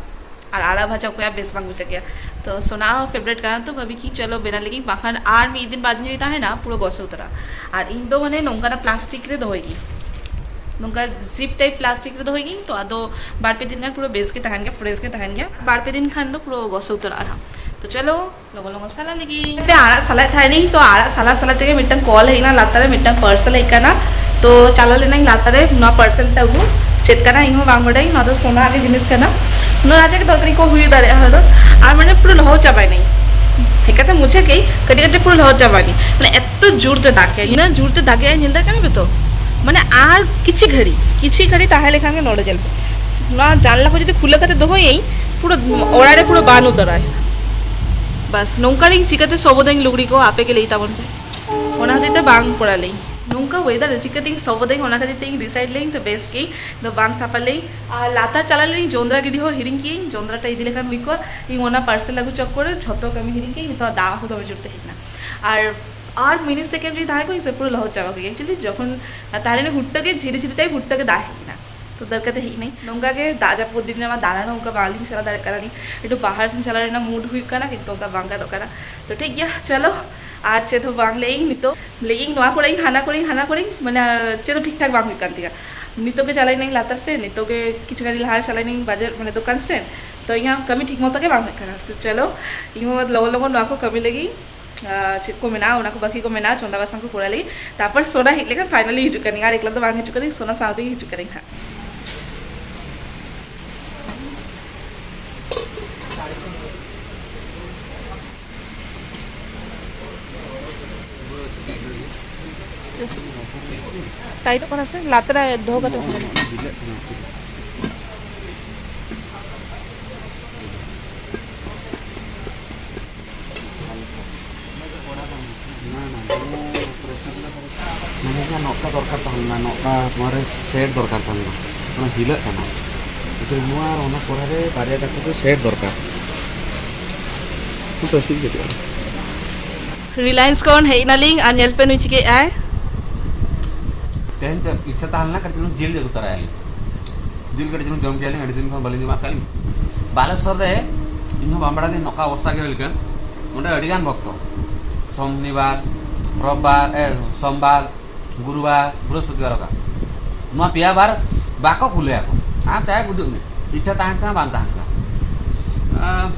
ᱟᱨ ᱟᱲᱟᱜ ᱵᱷᱟᱡᱟ ᱚᱠᱚᱭᱟᱜ ᱵᱮᱥ ᱵᱟᱝ ᱵᱩᱡᱷᱟᱹᱜ ᱜᱮᱭᱟ᱾ ᱛᱚ ᱥᱳᱱᱟ ᱦᱚᱸ ᱯᱷᱮᱵᱟᱨᱮᱴ ᱠᱟᱱᱟ, ᱛᱚ ᱵᱷᱟᱵᱤ ᱠᱤ ᱪᱚᱞᱚ ᱵᱮᱱᱟᱣ ᱞᱮᱜᱤᱧ, ᱵᱟᱠᱷᱟᱱ ᱟᱨ ᱢᱤᱫ ᱫᱤᱱ ᱵᱟᱨ ᱫᱤᱱ ᱡᱩᱫᱤ ᱛᱟᱦᱮᱱᱟ ᱯᱩᱨᱟᱹ ᱜᱚᱥᱚ ᱩᱛᱟᱹᱨᱟ᱾ ᱟᱨ ᱤᱧ ᱫᱚ ᱢᱟᱱᱮ ᱱᱚᱝᱠᱟᱱᱟᱜ ᱯᱞᱟᱥᱴᱤᱠ ᱨᱮ ᱫᱚᱦᱚᱭ ᱜᱤᱧ, ᱱᱚᱝᱠᱟ ᱡᱤᱯ ᱴᱟᱭᱤᱯ ᱯᱞᱟᱥᱴᱤᱠ ᱨᱮ ᱫᱚᱦᱚᱭ ᱜᱤᱧ᱾ ᱛᱚ ᱟᱫᱚ ᱵᱟᱨ ᱯᱮ ᱫᱤᱱ ᱜᱟᱱ ᱯᱩᱨᱟᱹ ᱵᱮᱥ ᱜᱮ ᱛᱟᱦᱮᱱ ᱜᱮᱭᱟ, ᱯᱷᱨᱮᱥ ᱜᱮ ᱛᱟᱦᱮᱱ ᱜᱮᱭᱟ, ᱵᱟᱨ ᱯᱮ ᱫᱤᱱ ᱠᱷᱟᱱ ᱫᱚ ᱯᱩᱨᱟᱹ ᱜᱚᱥᱚ ᱩᱛᱟᱹᱨᱚᱜᱼᱟ ᱱᱟᱦᱟᱜ᱾ ᱛᱚ ᱪᱚᱞᱚ, ᱞᱚᱜᱚᱱ ᱞᱚᱜᱚᱱ ᱥᱟᱞᱟ ᱞᱮᱜᱮ᱾ ᱯᱮ ᱟᱲᱟᱜ ᱥᱟᱞᱟᱭᱮᱫ ᱛᱟᱦᱮᱱᱤᱧ, ᱛᱚ ᱟᱲᱟᱜ ᱥᱟᱞᱟ ᱥᱟᱞᱟ ᱛᱮᱜᱮ ᱢᱤᱫᱴᱟᱝ ᱠᱚᱞ ᱦᱮᱡ ᱮᱱᱟ, ᱞᱟᱛᱟᱨ ᱨᱮ ᱢᱤᱫᱴᱟᱝ ᱯᱟᱨᱥᱮᱞ ᱦᱮᱡ ᱟᱠᱟᱱᱟ᱾ ᱛᱚ ᱪᱟᱞᱟᱣ ᱞᱮᱱᱟᱧ ᱞᱟᱛᱟᱨ ᱨᱮ ᱱᱚᱣᱟ ᱯᱟᱨᱥᱮᱞ ᱴᱟ ᱟᱹᱜᱩ᱾ ᱪᱮᱫ ᱠᱟᱱᱟ ᱤᱧ ᱦᱚᱸ ᱵᱟᱝ ᱵᱟᱰᱟᱭᱟᱹᱧ, ᱱᱚᱣᱟ ᱫᱚ ᱥᱳᱱᱟ ᱜᱮ ᱡᱤᱱᱤᱥ ᱠᱟᱱᱟ᱾ ᱱᱚᱣᱟ ᱪᱮᱫ ᱫᱚᱨᱠᱟᱨᱤ ᱠᱚ ᱦᱩᱭ ᱫᱟᱲᱮᱭᱟᱜᱼᱟ ᱦᱚᱭᱛᱳ᱾ ᱟᱨ ᱢᱟᱱᱮ ᱯᱩᱨᱟᱹ ᱞᱚᱦᱚᱫ ᱪᱟᱵᱟᱭᱱᱟᱹᱧ, ᱦᱮᱡ ᱠᱟᱛᱮ ᱢᱩᱪᱷᱟᱹ ᱠᱮᱫ ᱠᱟᱹᱴᱤᱡ ᱠᱟᱹᱴᱤᱡ ᱯᱩᱨᱟᱹ ᱞᱚᱦᱚᱫ ᱪᱟᱵᱟᱭᱱᱟᱹᱧ᱾ ᱢᱟᱱᱮ ᱮᱛᱚ ᱡᱳᱨ ᱛᱮ ᱫᱟᱜ ᱠᱮᱫ, ᱤᱱᱟᱹ ᱡᱳᱨ ᱛᱮ ᱫᱟᱜ ᱮᱫᱟᱭ, ᱧᱮᱞ ᱫᱟᱲᱮᱭᱟᱜ ᱠᱟᱱᱟ ᱯᱮ ᱛᱚ? ᱢᱟᱱᱮ ᱟᱨ ᱠᱤᱪᱷᱤ ᱜᱷᱟᱹᱲᱤ, ᱠᱤᱪᱷᱤ ᱜᱷᱟᱹᱲᱤ ᱛᱟᱦᱮᱸ ᱞᱮᱠᱷᱟᱱ ᱜᱮ ᱱᱚᱰᱮ ᱧᱮᱞ ᱯᱮ, ᱱᱚᱣᱟ ᱡᱟᱱᱞᱟ ᱠᱚ ᱡᱩᱫᱤ ᱠᱷᱩᱞᱟᱹ ᱠᱟᱛᱮ ᱫᱚᱦᱚᱭᱟᱹᱧ, ᱯᱩᱨᱟᱹ ᱚᱲᱟᱜ ᱨᱮ ᱯᱩᱨᱟᱹ ᱵᱟᱱ ᱩᱛᱟᱹᱨᱟᱭ᱾ ᱵᱟᱥ, ᱱᱚᱝᱠᱟ ᱨᱤᱧ ᱪᱤᱠᱟᱹᱛᱮ ᱥᱚᱵᱚᱫᱟᱹᱧ ᱞᱩᱜᱽᱲᱤ ᱠᱚ, ᱟᱯᱮ ᱜᱮ ᱞᱟᱹᱭ ᱛᱟᱵᱚᱱ ᱯᱮ᱾ ᱚᱱᱟ ᱠᱷᱟᱹᱛᱤᱨ ᱛᱮ ᱵᱟᱝ ᱠᱚᱨᱟᱣ ᱞᱮᱧ᱾ ᱱᱚᱝᱠᱟ ᱣᱮᱫᱟᱨ ᱨᱮ ᱪᱤᱠᱟᱹᱛᱮᱧ ᱥᱚᱵᱚᱫᱟᱹᱧ, ᱚᱱᱟ ᱠᱷᱟᱹᱛᱤᱨ ᱛᱮ ᱤᱧ ᱰᱤᱥᱟᱭᱤᱰ ᱞᱮᱧ, ᱛᱚ ᱵᱮᱥ ᱜᱮ, ᱫᱚ ᱵᱟᱝ ᱥᱟᱯᱷᱟ ᱞᱮᱧ᱾ ᱟᱨ ᱞᱟᱛᱟᱨ ᱪᱟᱞᱟᱣ ᱞᱮᱱᱟᱹᱧ, ᱡᱚᱸᱫᱽᱨᱟ ᱜᱤᱰᱤ ᱦᱚᱸ ᱦᱤᱲᱤᱧ ᱠᱮᱜᱼᱟᱹᱧ, ᱡᱚᱸᱫᱽᱨᱟ ᱴᱟ ᱤᱫᱤ ᱞᱮᱠᱷᱟᱱ ᱦᱩᱭ ᱠᱚᱜᱼᱟ᱾ ᱤᱧ ᱚᱱᱟ ᱯᱟᱨᱥᱮᱞ ᱟᱹᱜᱩ ᱪᱚᱠᱠᱚᱨ ᱨᱮ ᱡᱷᱚᱛᱚ ᱠᱟᱹᱢᱤ ᱦᱤᱲᱤᱧ ᱠᱮᱜᱼᱟᱹᱧ, ᱱᱤᱛᱚᱜ ᱫᱟᱜ ᱦᱚᱸ ᱫᱚᱢᱮ ᱡᱳᱨ ᱛᱮ ᱦᱮᱡ ᱮᱱᱟ᱾ ᱟᱨ ᱟᱨ ᱢᱤᱱᱤᱴ ᱥᱮᱠᱮᱱᱰ ᱡᱩᱫᱤ ᱛᱟᱦᱮᱸ ᱠᱚᱜ, ᱤᱧ ᱥᱮ ᱯᱩᱨᱟᱹ ᱞᱚᱦᱚᱫ ᱪᱟᱵᱟ ᱠᱚᱜ ᱤᱧ᱾ Actually, ᱡᱚᱠᱷᱚᱱ ᱛᱟᱦᱮᱸ ᱞᱮᱱᱟ ᱦᱩᱴᱴᱟᱹ ᱜᱮ, ᱡᱷᱤᱨᱤ ᱡᱷᱤᱨᱤ ᱴᱟᱭᱤᱯ ᱦᱩᱴᱴᱟᱹ ᱜᱮ ᱫᱟᱜ ᱦᱮᱡ ᱮᱱᱟ᱾ ᱛᱚ ᱫᱟᱹᱲ ᱠᱟᱛᱮ ᱦᱮᱡ ᱮᱱᱟᱹᱧ᱾ ᱱᱚᱝᱠᱟ ᱜᱮ ᱫᱟᱜ ᱡᱟᱹᱯᱩᱫ ᱫᱤᱱ ᱨᱮᱢᱟ ᱫᱟᱬᱟᱱ ᱦᱚᱸ ᱚᱱᱠᱟ ᱵᱟᱝᱞᱤᱧ ᱪᱟᱞᱟᱣ ᱫᱟᱲᱮᱭᱟᱜ ᱠᱟᱱᱟ᱾ ᱮᱠᱴᱩ ᱵᱟᱦᱟᱨ ᱥᱮᱱ ᱪᱟᱞᱟᱣ ᱨᱮᱱᱟᱜ ᱢᱩᱰ ᱦᱩᱭᱩᱜ ᱠᱟᱱᱟ, ᱠᱤᱱᱛᱩ ᱚᱱᱠᱟ ᱵᱟᱝ ᱜᱟᱱᱚᱜ ᱠᱟᱱᱟ᱾ ᱛᱚ ᱴᱷᱤᱠ ᱜᱮᱭᱟ, ᱪᱚᱞᱚ, ᱟᱨ ᱪᱮᱫ ᱦᱚᱸ ᱵᱟᱝ ᱞᱟᱹᱭᱟᱹᱧ ᱱᱤᱛᱚᱜ᱾ ᱞᱟᱹᱭᱟᱹᱧ ᱱᱚᱣᱟ ᱠᱚᱨᱮᱧ, ᱦᱟᱱᱟ ᱠᱚᱨᱮᱧ, ᱦᱟᱱᱟ ᱠᱚᱨᱮᱧ, ᱢᱟᱱᱮ ᱪᱮᱫ ᱦᱚᱸ ᱴᱷᱤᱠ ᱴᱷᱟᱠ ᱵᱟᱝ ᱦᱩᱭᱩᱜ ᱠᱟᱱ ᱛᱤᱧᱟ᱾ ᱱᱤᱛᱚᱜ ᱜᱮ ᱪᱟᱞᱟᱣ ᱮᱱᱟᱹᱧ ᱞᱟᱛᱟᱨ ᱥᱮᱫ, ᱱᱤᱛᱚᱜ ᱜᱮ ᱠᱤᱪᱷᱩ ᱜᱷᱟᱹᱲᱤ ᱞᱟᱦᱟ ᱪᱟᱞᱟᱣ ᱮᱱᱟᱹᱧ ᱵᱟᱡᱟᱨ, ᱢᱟᱱᱮ ᱫᱚᱠᱟᱱ ᱥᱮᱫ᱾ ᱛᱚ ᱤᱧᱟᱹᱜ ᱠᱟᱹᱢᱤ ᱴᱷᱤᱠ ᱢᱚᱛᱚ ᱜᱮ ᱵᱟᱝ ᱦᱩᱭᱩᱜ ᱠᱟᱱᱟ᱾ ᱛᱚ ᱪᱚᱞᱚ, ᱤᱧ ᱦᱚᱸ ᱞᱚᱜᱚᱱ ᱞᱚᱜᱚᱱ ᱱᱚᱣᱟ ᱠᱚ ᱠᱟᱹᱢᱤ ᱞᱟᱹᱜᱤᱫ, ᱟᱨ ᱪᱮᱫ ᱠᱚ ᱢᱮᱱᱟᱜᱼᱟ, ᱚᱱᱟ ᱠᱚ ᱵᱟᱹᱠᱤ ᱠᱚ ᱢᱮᱱᱟᱜᱼᱟ, ᱪᱚᱸᱫᱟ ᱵᱟᱥᱟᱝ ᱠᱚ ᱠᱚᱨᱟᱣ ᱞᱟᱹᱜᱤᱫ᱾ ᱛᱟᱨᱯᱚᱨ ᱥᱳᱱᱟ ᱦᱮᱡ ᱞᱮᱠᱷᱟᱱ ᱯᱷᱟᱭᱱᱟᱞᱤ ᱦᱤᱡᱩᱜ ᱠᱟᱹᱱᱟᱹᱧ, ᱟᱨ ᱮᱠᱞᱟ ᱫᱚ ᱵᱟᱝ ᱦᱤᱡᱩᱜ ᱠᱟᱹᱱᱟᱹᱧ, ᱥᱳᱱᱟ ᱥᱟᱶ ᱛᱮᱜᱮ ᱦᱤᱡᱩᱜ ᱠᱟᱹᱱᱟᱹᱧ ᱦᱟᱸᱜ᱾ ᱴᱟᱭᱤᱴᱚᱜ ᱠᱟᱱᱟ ᱥᱮ? ᱞᱟᱛᱟᱨ ᱨᱮ ᱫᱚᱦᱚ ᱠᱟᱛᱮ ᱵᱟᱝ ᱜᱟᱱᱚᱜᱼᱟ᱾ ᱢᱟᱱᱮ ᱱᱚᱝᱠᱟ ᱫᱚᱨᱠᱟᱨ ᱛᱟᱦᱮᱸ ᱞᱮᱱᱟ, ᱱᱚᱝᱠᱟ ᱱᱚᱣᱟ ᱨᱮ ᱥᱮᱴ ᱫᱚᱨᱠᱟᱨ ᱛᱟᱦᱮᱸ ᱞᱮᱱᱟ, ᱚᱱᱟ ᱦᱤᱞᱟᱹᱜ ᱠᱟᱱᱟ᱾ ᱱᱤᱛᱚᱜ ᱱᱚᱣᱟ ᱟᱨ ᱚᱱᱟ ᱠᱚᱨᱟ ᱨᱮ ᱵᱟᱨᱭᱟ ᱠᱟᱛᱮ ᱫᱚ ᱥᱮᱴ ᱫᱚᱨᱠᱟᱨ᱾ ᱯᱞᱟᱥᱴᱤᱠ ᱜᱮ ᱛᱟᱦᱮᱸ᱾ ᱨᱤᱞᱟᱭᱮᱱᱥ ᱠᱷᱚᱱ ᱦᱮᱡ ᱮᱱᱟᱞᱤᱧ ᱟᱨ ᱧᱮᱞ ᱯᱮ ᱱᱩᱭ ᱪᱤᱠᱟᱹᱭᱮᱫ ᱟᱭ᱾ ᱛᱮᱦᱮᱧ ᱫᱚ ᱤᱪᱪᱷᱟ ᱛᱟᱦᱮᱸ ᱞᱮᱱᱟ ᱠᱟᱹᱴᱤᱡ ᱪᱩᱞᱩᱝ ᱡᱤᱞ ᱟᱹᱜᱩ ᱛᱚᱨᱟᱭᱟᱞᱤᱧ᱾ ᱡᱤᱞ ᱠᱟᱹᱴᱤᱡ ᱪᱩᱞᱩᱝ ᱡᱚᱢ ᱠᱮᱭᱟᱞᱤᱧ, ᱟᱹᱰᱤ ᱫᱤᱱ ᱠᱷᱚᱱ ᱵᱟᱹᱞᱤᱧ ᱡᱚᱢᱟᱜ ᱛᱟᱦᱮᱸᱫ᱾ ᱵᱟᱞᱮᱥᱚᱨ ᱨᱮ ᱤᱧ ᱦᱚᱸ ᱵᱟᱢ ᱵᱟᱲᱟᱭ ᱫᱤᱧ ᱱᱚᱝᱠᱟ ᱚᱵᱚᱥᱛᱟ ᱜᱮ ᱦᱩᱭ ᱞᱮᱠᱟᱱ᱾ ᱚᱸᱰᱮ ᱟᱹᱰᱤ ᱜᱟᱱ ᱵᱷᱚᱠᱛᱚ, ᱥᱚᱱᱤᱵᱟᱨ, ᱨᱚᱵᱤᱵᱟᱨ, ᱮ, ᱥᱳᱢᱵᱟᱨ, ᱜᱩᱨᱩᱵᱟᱨ, ᱵᱨᱤᱦᱚᱥᱯᱚᱛᱤᱵᱟᱨ ᱚᱠᱟ, ᱱᱚᱣᱟ ᱯᱮᱭᱟ ᱵᱟᱨ ᱵᱟᱠᱚ ᱠᱷᱩᱞᱟᱹᱭᱟᱠᱚ᱾ ᱟᱢ ᱪᱟᱦᱮ ᱜᱩᱡᱩᱜ ᱢᱮ, ᱤᱪᱪᱷᱟ ᱛᱟᱦᱮᱱ ᱛᱟᱢᱟ ᱵᱟᱝ ᱛᱟᱦᱮᱱ ᱛᱟᱢᱟ᱾ ᱟᱸ,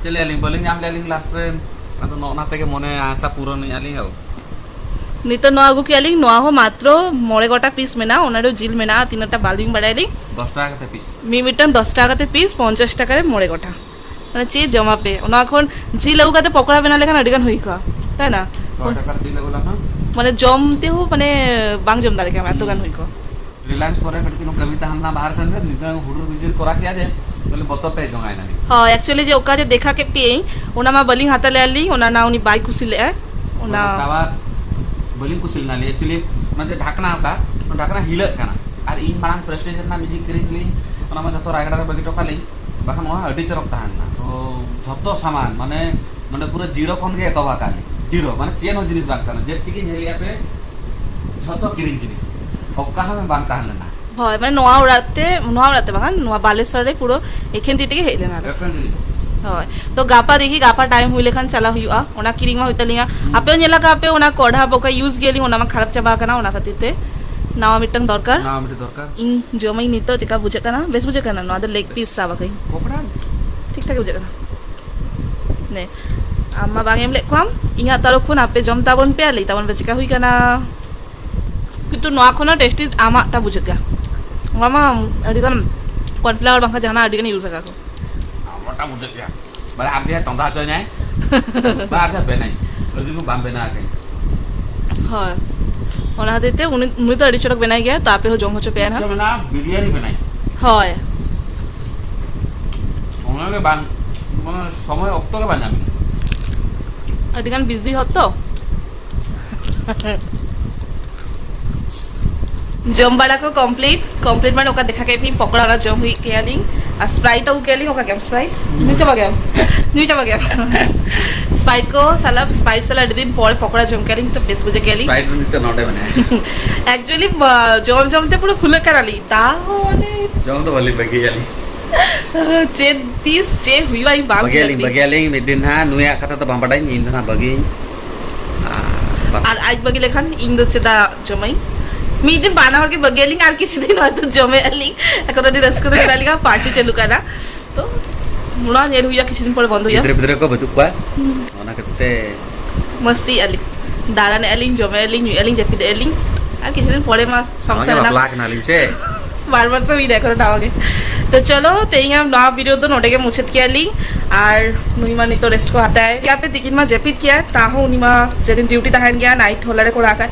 ᱪᱮᱫ ᱞᱟᱹᱭᱟ ᱞᱤᱧ, ᱵᱟᱹᱞᱤᱧ ᱧᱟᱢ ᱞᱮᱫ ᱞᱤᱧ ᱞᱟᱥᱴ ᱨᱮ᱾ ᱟᱫᱚ ᱱᱚᱜᱼᱚ ᱱᱟ ᱛᱮᱜᱮ ᱢᱚᱱᱮ ᱟᱥᱟ ᱯᱩᱨᱚᱱ ᱮᱫᱼᱟ ᱞᱤᱧ᱾ ᱦᱳ᱾ ᱱᱤᱛᱚᱜ ᱱᱚᱣᱟ ᱟᱹᱜᱩ ᱠᱮᱜᱼᱟ ᱞᱤᱧ, ᱱᱚᱣᱟ ᱦᱚᱸ ᱢᱟᱛᱨᱚ ᱢᱚᱬᱮ ᱜᱚᱴᱟ ᱯᱤᱥ ᱢᱮᱱᱟᱜᱼᱟ, ᱚᱱᱟ ᱨᱮ ᱡᱤᱞ ᱢᱮᱱᱟᱜᱼᱟ, ᱛᱤᱱᱟᱹᱜ ᱴᱟ ᱵᱟᱹᱞᱤᱧ ᱵᱟᱲᱟᱭᱟ ᱞᱤᱧ᱾ ᱫᱚᱥ ᱴᱟᱠᱟ ᱠᱟᱛᱮ ᱯᱤᱥ᱾ ᱢᱤᱫ ᱢᱤᱫᱴᱟᱝ ᱫᱚᱥ ᱴᱟᱠᱟ ᱠᱟᱛᱮ ᱯᱤᱥ, ᱯᱚᱧᱪᱟᱥ ᱴᱟᱠᱟ ᱨᱮ ᱢᱚᱬᱮ ᱜᱚᱴᱟ᱾ ᱢᱟᱱᱮ ᱪᱮᱫ ᱡᱚᱢᱟ ᱯᱮ? ᱚᱱᱟ ᱠᱷᱚᱱ ᱡᱤᱞ ᱟᱹᱜᱩ ᱠᱟᱛᱮ ᱯᱚᱠᱚᱲᱟ ᱵᱮᱱᱟᱣ ᱞᱮᱠᱷᱟᱱ ᱟᱹᱰᱤ ᱜᱟᱱ ᱦᱩᱭ ᱠᱚᱜᱼᱟ, ᱛᱟᱭ ᱱᱟ? ᱥᱚ ᱴᱟᱠᱟ ᱨᱮ ᱡᱤᱞ ᱟᱹᱜᱩ ᱞᱮᱠᱷᱟᱱ? ᱢᱟᱱᱮ ᱡᱚᱢ ᱛᱮᱦᱚᱸ ᱢᱟᱱᱮ ᱵᱟᱝ ᱡᱚᱢ ᱫᱟᱲᱮ ᱠᱮᱭᱟ ᱮᱛᱚ ᱜᱟᱱ ᱦᱩᱭ ᱠᱚᱜᱼᱟ᱾ ᱨᱤᱞᱟᱭᱮᱱᱥ ᱯᱚᱨᱮ ᱠᱟᱹᱴᱤᱡ ᱪᱩᱞᱩᱝ ᱠᱟᱹᱢᱤ ᱛᱟᱦᱮᱸ ᱞᱮᱱᱟ ᱵᱟᱦᱨᱮ ᱥᱮᱱ ᱨᱮ, ᱱᱤᱫᱟᱹ ᱦᱩᱰᱩᱨ ᱵᱤᱡᱽᱞᱤ ᱠᱚᱨᱟᱣ ᱠᱮᱜᱼᱟ ᱡᱮ, ᱵᱚᱞᱮ ᱵᱚᱛᱚᱨ ᱛᱮ ᱡᱚᱝ ᱟᱭ ᱱᱟᱞᱤᱧ᱾ ᱦᱳᱭ, actually ᱡᱮ ᱚᱠᱟ ᱡᱮ ᱫᱮᱠᱷᱟ ᱠᱮᱫ ᱯᱮᱭᱟᱹᱧ, ᱚᱱᱟ ᱢᱟ ᱵᱟᱹᱞᱤᱧ ᱦᱟᱛᱟᱣ ᱞᱮᱜᱼᱟ ᱞᱤᱧ, ᱚᱱᱟ ᱱᱟ ᱩᱱᱤ ᱵᱟᱭ ᱠᱩᱥᱤ ᱞᱮᱜᱼᱟ᱾ ᱚᱱᱟ ᱚᱱᱟ ᱛᱟᱣᱟ ᱵᱟᱹᱞᱤᱧ ᱠᱩᱥᱤ ᱞᱮᱱᱟ ᱞᱤᱧ, actually ᱚᱱᱟ ᱡᱮ ᱰᱷᱟᱠᱱᱟ ᱚᱠᱟ, ᱚᱱᱟ ᱰᱷᱟᱠᱱᱟ ᱦᱤᱞᱟᱹᱜ ᱠᱟᱱᱟ᱾ ᱟᱨ ᱤᱧ ᱢᱟᱲᱟᱝ ᱯᱨᱮᱥᱴᱤᱡᱽ ᱨᱮᱱᱟᱜ ᱢᱤᱫ ᱠᱤᱨᱤᱧ ᱞᱤᱧ, ᱚᱱᱟ ᱢᱟ ᱡᱚᱛᱚ ᱨᱟᱭᱜᱟᱲ ᱨᱮ ᱵᱟᱹᱜᱤ ᱦᱚᱴᱚ ᱠᱟᱜ ᱞᱤᱧ, ᱵᱟᱠᱷᱟᱱ ᱚᱱᱟ ᱟᱹᱰᱤ ᱪᱚᱨᱚᱠ ᱛᱟᱦᱮᱸ ᱞᱮᱱᱟ᱾ ᱛᱚ ᱡᱷᱚᱛᱚ ᱥᱟᱢᱟᱱ ᱢᱟᱱᱮ ᱱᱚᱰᱮ ᱯᱩᱨᱟᱹ ᱡᱤᱨᱳ ᱠᱷᱚᱱ ᱜᱮ ᱮᱛᱚᱦᱚᱵ ᱟᱠᱟᱫ ᱞᱤᱧ, ᱡᱤᱨᱳ ᱢᱟᱱᱮ ᱪᱮᱫ ᱦᱚᱸ ᱡᱤᱱᱤᱥ ᱵᱟᱝ ᱠᱟᱱᱟ, ᱡᱮᱫ ᱛᱮᱜᱮ ᱧᱮᱞᱮᱜᱼᱟ ᱯᱮ ᱡᱷᱚᱛᱚ ᱠᱤᱨᱤᱧ ᱡᱤᱱᱤᱥ, ᱚᱠᱟ ᱦᱚᱸ ᱵᱟᱝ ᱛᱟᱦᱮᱸ ᱞᱮᱱᱟ᱾ ᱦᱳᱭ, ᱢᱟᱱᱮ ᱱᱚᱣᱟ ᱚᱲᱟᱜ ᱛᱮ, ᱱᱚᱣᱟ ᱚᱲᱟᱜ ᱛᱮ ᱵᱟᱝ, ᱱᱚᱣᱟ ᱵᱟᱞᱮᱥᱚᱨ ᱨᱮ ᱯᱩᱨᱟᱹ ᱮᱠᱷᱮᱱ ᱛᱤ ᱛᱮᱜᱮ ᱦᱮᱡ ᱞᱮᱱᱟ ᱞᱮ᱾ ᱮᱠᱷᱮᱱ ᱛᱤ ᱛᱮ᱾ ᱦᱳᱭ, ᱛᱚ ᱜᱟᱯᱟ ᱫᱮᱠᱷᱤ, ᱜᱟᱯᱟ ᱴᱟᱭᱤᱢ ᱦᱩᱭ ᱞᱮᱠᱷᱟᱱ ᱪᱟᱞᱟᱣ ᱦᱩᱭᱩᱜᱼᱟ, ᱚᱱᱟ ᱠᱤᱨᱤᱧ ᱢᱟ ᱦᱩᱭᱩᱜ ᱛᱟᱹᱞᱤᱧᱟ᱾ ᱦᱩᱸ᱾ ᱟᱯᱮ ᱦᱚᱸ ᱧᱮᱞ ᱟᱠᱟᱫ ᱯᱮ ᱚᱱᱟ ᱠᱚᱲᱦᱟ ᱵᱚᱠᱟ ᱤᱭᱩᱡᱽ ᱜᱮᱭᱟᱞᱤᱧ, ᱚᱱᱟ ᱢᱟ ᱠᱷᱟᱨᱟᱯ ᱪᱟᱵᱟ ᱟᱠᱟᱱᱟ, ᱚᱱᱟ ᱠᱷᱟᱹᱛᱤᱨ ᱛᱮ ᱱᱟᱣᱟ ᱢᱤᱫᱴᱟᱝ ᱫᱚᱨᱠᱟᱨ᱾ ᱱᱟᱣᱟ ᱢᱤᱫᱴᱟᱝ ᱫᱚᱨᱠᱟᱨ᱾ ᱤᱧ ᱡᱚᱢᱟᱹᱧ ᱱᱤᱛᱚᱜ, ᱪᱮᱠᱟ ᱵᱩᱡᱷᱟᱹᱜ ᱠᱟᱱᱟ? ᱵᱮᱥ ᱵᱩᱡᱷᱟᱹᱜ ᱠᱟᱱᱟ? ᱱᱚᱣᱟ ᱫᱚ ᱞᱮᱜ ᱯᱤᱥ ᱥᱟᱵ ᱟᱠᱟᱧ᱾ ᱯᱚᱠᱚᱲᱟ? ᱴᱷᱤᱠ ᱴᱷᱟᱠ ᱜᱮ ᱵᱩᱡᱷᱟᱹᱜ ᱠᱟᱱᱟ᱾ ᱱᱮ, ᱟᱢ ᱢᱟ ᱵᱟᱝ ᱮᱢ ᱞᱮᱫ ᱠᱚᱣᱟᱢ, ᱤᱧᱟᱹᱜ ᱛᱚᱨᱚᱯ ᱠᱷᱚᱱ ᱟᱯᱮ ᱡᱚᱢ ᱛᱟᱵᱚᱱ ᱯᱮ, ᱟᱨ ᱞᱟᱹᱭ ᱛᱟᱵᱚᱱ ᱯᱮ ᱪᱮᱠᱟ ᱦᱩᱭ ᱠᱟᱱᱟ᱾ ᱠᱤᱱᱛᱩ ᱱᱚᱣᱟ ᱠᱷᱚᱱ ᱦᱚᱸ ᱴᱮᱥᱴᱤ ᱟᱢᱟᱜ ᱴᱟ ᱵᱩᱡᱷᱟᱹᱜ ᱜᱮᱭᱟ᱾ ᱱᱚᱣᱟ ᱢᱟ ᱟᱹᱰᱤ ᱜᱟᱱ cornflour ᱵᱟᱝᱠᱷᱟᱱ ᱡᱟᱦᱟᱱᱟᱜ ᱟᱹᱰᱤ ᱜᱟᱱ ᱤᱭᱩᱡᱽ ᱟᱠᱟᱫ ᱠᱚ᱾ ᱟᱢᱟᱜ ᱴᱟ ᱵᱩᱡᱷᱟᱹᱜ ᱜᱮᱭᱟ᱾ ᱵᱟᱲᱮ ᱟᱨ ᱰᱷᱮᱨ ᱪᱚᱸᱫᱟ ᱦᱚᱪᱚᱧᱟᱭ᱾ ᱵᱟᱲᱮ ᱟᱨ ᱰᱷᱮᱨ ᱵᱮᱱᱟᱭ᱾ ᱟᱹᱰᱤ ᱫᱤᱱ ᱠᱷᱚᱱ ᱵᱟᱢ ᱵᱮᱱᱟᱣ ᱟᱠᱟᱫ᱾ ᱦᱳᱭ᱾ ᱚᱱᱟ ᱠᱷᱟᱹᱛᱤᱨ ᱛᱮ ᱩᱱᱤ, ᱩᱱᱤ ᱫᱚ ᱟᱹᱰᱤ ᱪᱚᱨᱚᱠ ᱵᱮᱱᱟᱭ ᱜᱮᱭᱟ, ᱛᱚ ᱟᱯᱮ ᱦᱚᱸ ᱡᱚᱢ ᱦᱚᱪᱚ ᱯᱮᱭᱟ ᱤᱪᱪᱷᱟᱹ ᱱᱟᱦᱟᱜ᱾ ᱢᱮᱱᱟᱜᱼᱟ, ᱵᱤᱨᱭᱟᱱᱤ ᱵᱮᱱᱟᱭ᱾ ᱦᱳᱭ᱾ ᱚᱱᱟ ᱜᱮ ᱵᱟᱝ, ᱢᱟᱱᱮ ᱥᱚᱢᱚᱭ ᱚᱠᱛᱚ ᱜᱮ ᱵᱟᱝ ᱧᱟᱢ᱾ ᱟᱹᱰᱤ ᱜᱟᱱ ᱵᱤᱡᱤ ᱦᱚᱲ ᱛᱚ᱾ ᱡᱚᱢ ᱵᱟᱲᱟ ᱠᱚ ᱠᱚᱢᱯᱞᱤᱴ, ᱠᱚᱢᱯᱞᱤᱴ ᱢᱟᱱᱮ ᱚᱠᱟ ᱫᱮᱠᱷᱟ ᱠᱮᱫ ᱯᱮ ᱯᱚᱠᱚᱲᱟ, ᱚᱱᱟ ᱡᱚᱢ ᱦᱩᱭᱩᱜ ᱠᱮᱭᱟ ᱞᱤᱧ᱾ ᱟᱨ ᱥᱯᱨᱟᱭᱤᱴ ᱟᱹᱜᱩ ᱠᱮᱭᱟ ᱞᱤᱧ, ᱚᱠᱟ ᱜᱮᱭᱟᱢ ᱥᱯᱨᱟᱭᱤᱴ? ᱧᱩ ᱪᱟᱵᱟ ᱜᱮᱭᱟᱢ? ᱧᱩ ᱪᱟᱵᱟ ᱜᱮᱭᱟᱢ? ᱥᱯᱨᱟᱭᱤᱴ ᱠᱚ ᱥᱟᱞᱟᱜ, ᱥᱯᱨᱟᱭᱤᱴ ᱥᱟᱞᱟᱜ ᱟᱹᱰᱤ ᱫᱤᱱ ᱯᱚᱨ ᱯᱚᱠᱚᱲᱟ ᱡᱚᱢ ᱠᱮᱭᱟ ᱞᱤᱧ, ᱛᱚ ᱵᱮᱥ ᱵᱩᱡᱷᱟᱹᱣ ᱠᱮᱭᱟ ᱞᱤᱧ᱾ ᱥᱯᱨᱟᱭᱤᱴ ᱫᱚ ᱱᱤᱛᱚᱜ ᱱᱚᱰᱮ ᱢᱮᱱᱟᱭᱟ᱾ Actually, ᱡᱚᱢ ᱡᱚᱢ ᱛᱮ ᱯᱩᱨᱟᱹ ᱯᱷᱩᱞᱟᱹᱜ ᱠᱟᱱᱟ ᱞᱤᱧ, ᱛᱟᱦᱚᱞᱮ ᱡᱚᱢ ᱫᱚ ᱵᱟᱹᱞᱤᱧ ᱵᱟᱹᱜᱤᱭᱟ ᱞᱤᱧ᱾ ᱪᱮᱫ ᱛᱤᱥ ᱪᱮᱫ ᱦᱩᱭᱩᱜᱼᱟ, ᱤᱧ ᱵᱟᱝ ᱵᱟᱹᱜᱤᱭᱟ ᱞᱤᱧ, ᱵᱟᱹᱜᱤᱭᱟ ᱞᱤᱧ ᱢᱤᱫ ᱫᱤᱱ ᱦᱟᱸᱜ᱾ ᱱᱩᱭᱟᱜ ᱠᱟᱛᱷᱟ ᱫᱚ ᱵᱟᱝ ᱵᱟᱰᱟᱭᱟᱹᱧ, ᱤᱧ ᱫᱚ ᱦᱟᱸᱜ ᱵᱟᱹᱜᱤᱭᱟᱹᱧ᱾ ᱟᱨ ᱟᱨ ᱟᱡ ᱵᱟᱹᱜᱤ ᱞᱮᱠᱷᱟᱱ ᱤᱧ ᱫᱚ ᱪᱮᱫᱟᱜ ᱡᱚᱢᱟᱹᱧ? ᱢᱤᱫ ᱫᱤᱱ ᱵᱟᱱᱟ ᱦᱚᱲ ᱜᱮ ᱵᱟᱹᱜᱤᱭᱟᱞᱤᱧ, ᱟᱨ ᱠᱤᱪᱷᱩ ᱫᱤᱱ ᱦᱚᱭᱛᱳ ᱡᱚᱢᱮᱫ ᱟᱹᱞᱤᱧ᱾ ᱮᱠᱷᱚᱱ ᱟᱹᱰᱤ ᱨᱟᱹᱥᱠᱟᱹ ᱨᱮ ᱢᱮᱱᱟᱜ ᱞᱤᱧᱟ, ᱯᱟᱨᱴᱤ ᱪᱟᱹᱞᱩᱜ ᱠᱟᱱᱟ᱾ ᱛᱚ ᱚᱱᱟ ᱧᱮᱞ ᱦᱩᱭᱩᱜᱼᱟ, ᱠᱤᱪᱷᱩ ᱫᱤᱱ ᱯᱚᱨᱮ ᱵᱚᱱᱫᱚ ᱦᱩᱭᱩᱜᱼᱟ᱾ ᱜᱤᱫᱽᱨᱟᱹ ᱯᱤᱫᱽᱨᱟᱹ ᱠᱚ ᱵᱟᱹᱪᱩᱜ ᱠᱚᱣᱟ, ᱚᱱᱟ ᱠᱷᱟᱹᱛᱤᱨ ᱛᱮ ᱢᱟᱥᱛᱤᱭᱮᱫᱼᱟ ᱞᱤᱧ, ᱫᱟᱬᱟᱱᱮᱫᱼᱟ ᱞᱤᱧ, ᱡᱚᱢᱮᱫᱼᱟ ᱞᱤᱧ, ᱧᱩᱭᱮᱫᱼᱟ ᱞᱤᱧ, ᱡᱟᱹᱯᱤᱫᱮᱫᱼᱟ ᱞᱤᱧ᱾ ᱟᱨ ᱠᱤᱪᱷᱩ ᱫᱤᱱ ᱯᱚᱨᱮ ᱢᱟ ᱥᱚᱝᱥᱟᱨ ᱱᱚᱜᱼᱚᱭ ᱨᱮᱱᱟᱜ ᱵᱟᱯᱞᱟ ᱠᱟᱱᱟᱞᱤᱧ ᱥᱮ᱾ ᱵᱟᱨ ᱵᱚᱪᱷᱚᱨ ᱦᱩᱭᱱᱟ, ᱮᱠᱷᱚᱱᱳ ᱱᱟᱣᱟ ᱜᱮ᱾ ᱛᱚ ᱪᱚᱞᱚ, ᱛᱮᱦᱮᱧᱟᱜ ᱱᱚᱣᱟ ᱵᱷᱤᱰᱤᱭᱳ ᱫᱚ ᱱᱚᱰᱮ ᱜᱮ ᱢᱩᱪᱟᱹᱫ ᱠᱮᱭᱟ ᱞᱤᱧ᱾ ᱟᱨ ᱱᱩᱭ ᱢᱟ ᱱᱤᱛᱚᱜ ᱨᱮᱥᱴ ᱠᱚ ᱦᱟᱛᱟᱣ ᱮᱫ᱾ ᱟᱯᱮ ᱛᱤᱠᱤᱱ ᱢᱟ ᱡᱟᱹᱯᱤᱫ ᱠᱮᱭᱟ, ᱛᱟᱦᱚᱸ ᱩᱱᱤ ᱢᱟ ᱡᱮᱫᱤᱱ ᱰᱤᱭᱩᱴᱤ ᱛᱟᱦᱮᱱ ᱜᱮᱭᱟ, ᱱᱟᱭᱤᱴ ᱦᱚᱞᱟ ᱨᱮ ᱠᱚᱨᱟᱣ ᱠᱷᱟᱡ᱾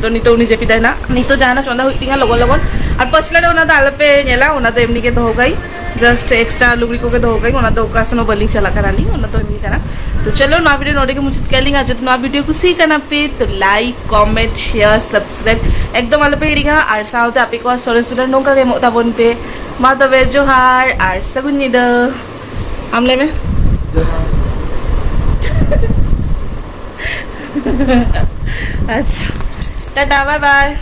ᱛᱚ ᱱᱤᱛᱚᱜ ᱩᱱᱤ ᱡᱟᱹᱯᱤᱫᱟᱭ ᱱᱟ᱾ ᱱᱤᱛᱚᱜ ᱡᱟᱦᱟᱱᱟᱜ ᱪᱚᱸᱫᱟ ᱦᱩᱭᱩᱜ ᱛᱤᱧᱟ ᱞᱚᱜᱚᱱ ᱞᱚᱜᱚᱱ᱾ ᱟᱨ ᱯᱟᱥᱞᱟ ᱨᱮ ᱚᱱᱟ ᱫᱚ ᱟᱞᱚᱯᱮ ᱧᱮᱞᱟ, ᱚᱱᱟ ᱫᱚ ᱮᱢᱱᱤ ᱜᱮ ᱫᱚᱦᱚ ᱠᱟᱜ ᱟᱹᱧ᱾ ᱡᱟᱥᱴ ᱮᱠᱥᱴᱨᱟ ᱞᱩᱜᱽᱲᱤ ᱠᱚᱜᱮ ᱫᱚᱦᱚ ᱠᱟᱜ ᱟᱹᱧ, ᱚᱱᱟ ᱫᱚ ᱚᱠᱟ ᱥᱮᱱ ᱦᱚᱸ ᱵᱟᱹᱞᱤᱧ ᱪᱟᱞᱟᱜ ᱠᱟᱱᱟ ᱞᱤᱧ, ᱚᱱᱟ ᱫᱚ ᱮᱢᱱᱤ ᱠᱟᱱᱟ᱾ ᱛᱚ ᱪᱚᱞᱚ, ᱱᱚᱣᱟ ᱵᱷᱤᱰᱤᱭᱳ ᱱᱚᱰᱮ ᱜᱮ ᱢᱩᱪᱟᱹᱫ ᱠᱮᱭᱟ ᱞᱤᱧ᱾ ᱟᱨ ᱡᱩᱫᱤ ᱱᱚᱣᱟ ᱵᱷᱤᱰᱤᱭᱳ ᱠᱩᱥᱤ ᱠᱟᱱᱟ ᱯᱮ, ᱛᱚ ᱞᱟᱭᱤᱠ, ᱠᱚᱢᱮᱱᱴ, ᱥᱮᱭᱟᱨ, ᱥᱟᱵᱥᱠᱨᱟᱭᱤᱵ ᱮᱠᱫᱚᱢ ᱟᱞᱚᱯᱮ ᱦᱤᱲᱤᱧᱟ᱾ ᱟᱨ ᱥᱟᱶᱛᱮ ᱟᱯᱮ ᱠᱚᱣᱟᱜ ᱥᱚᱨᱮᱥ ᱥᱩᱨᱮᱥ ᱱᱚᱝᱠᱟ ᱜᱮ ᱮᱢᱚᱜ ᱛᱟᱵᱚᱱ ᱯᱮ᱾ ᱢᱟ ᱛᱚᱵᱮ ᱡᱚᱦᱟᱨ ᱟᱨ ᱥᱟᱹᱜᱩᱱ ᱧᱤᱫᱟᱹ᱾ ᱟᱢ ᱞᱟᱹᱭ ᱢᱮ᱾ ᱟᱪᱪᱷᱟ, ᱴᱟᱴᱟ, ᱵᱟᱭ ᱵᱟᱭ᱾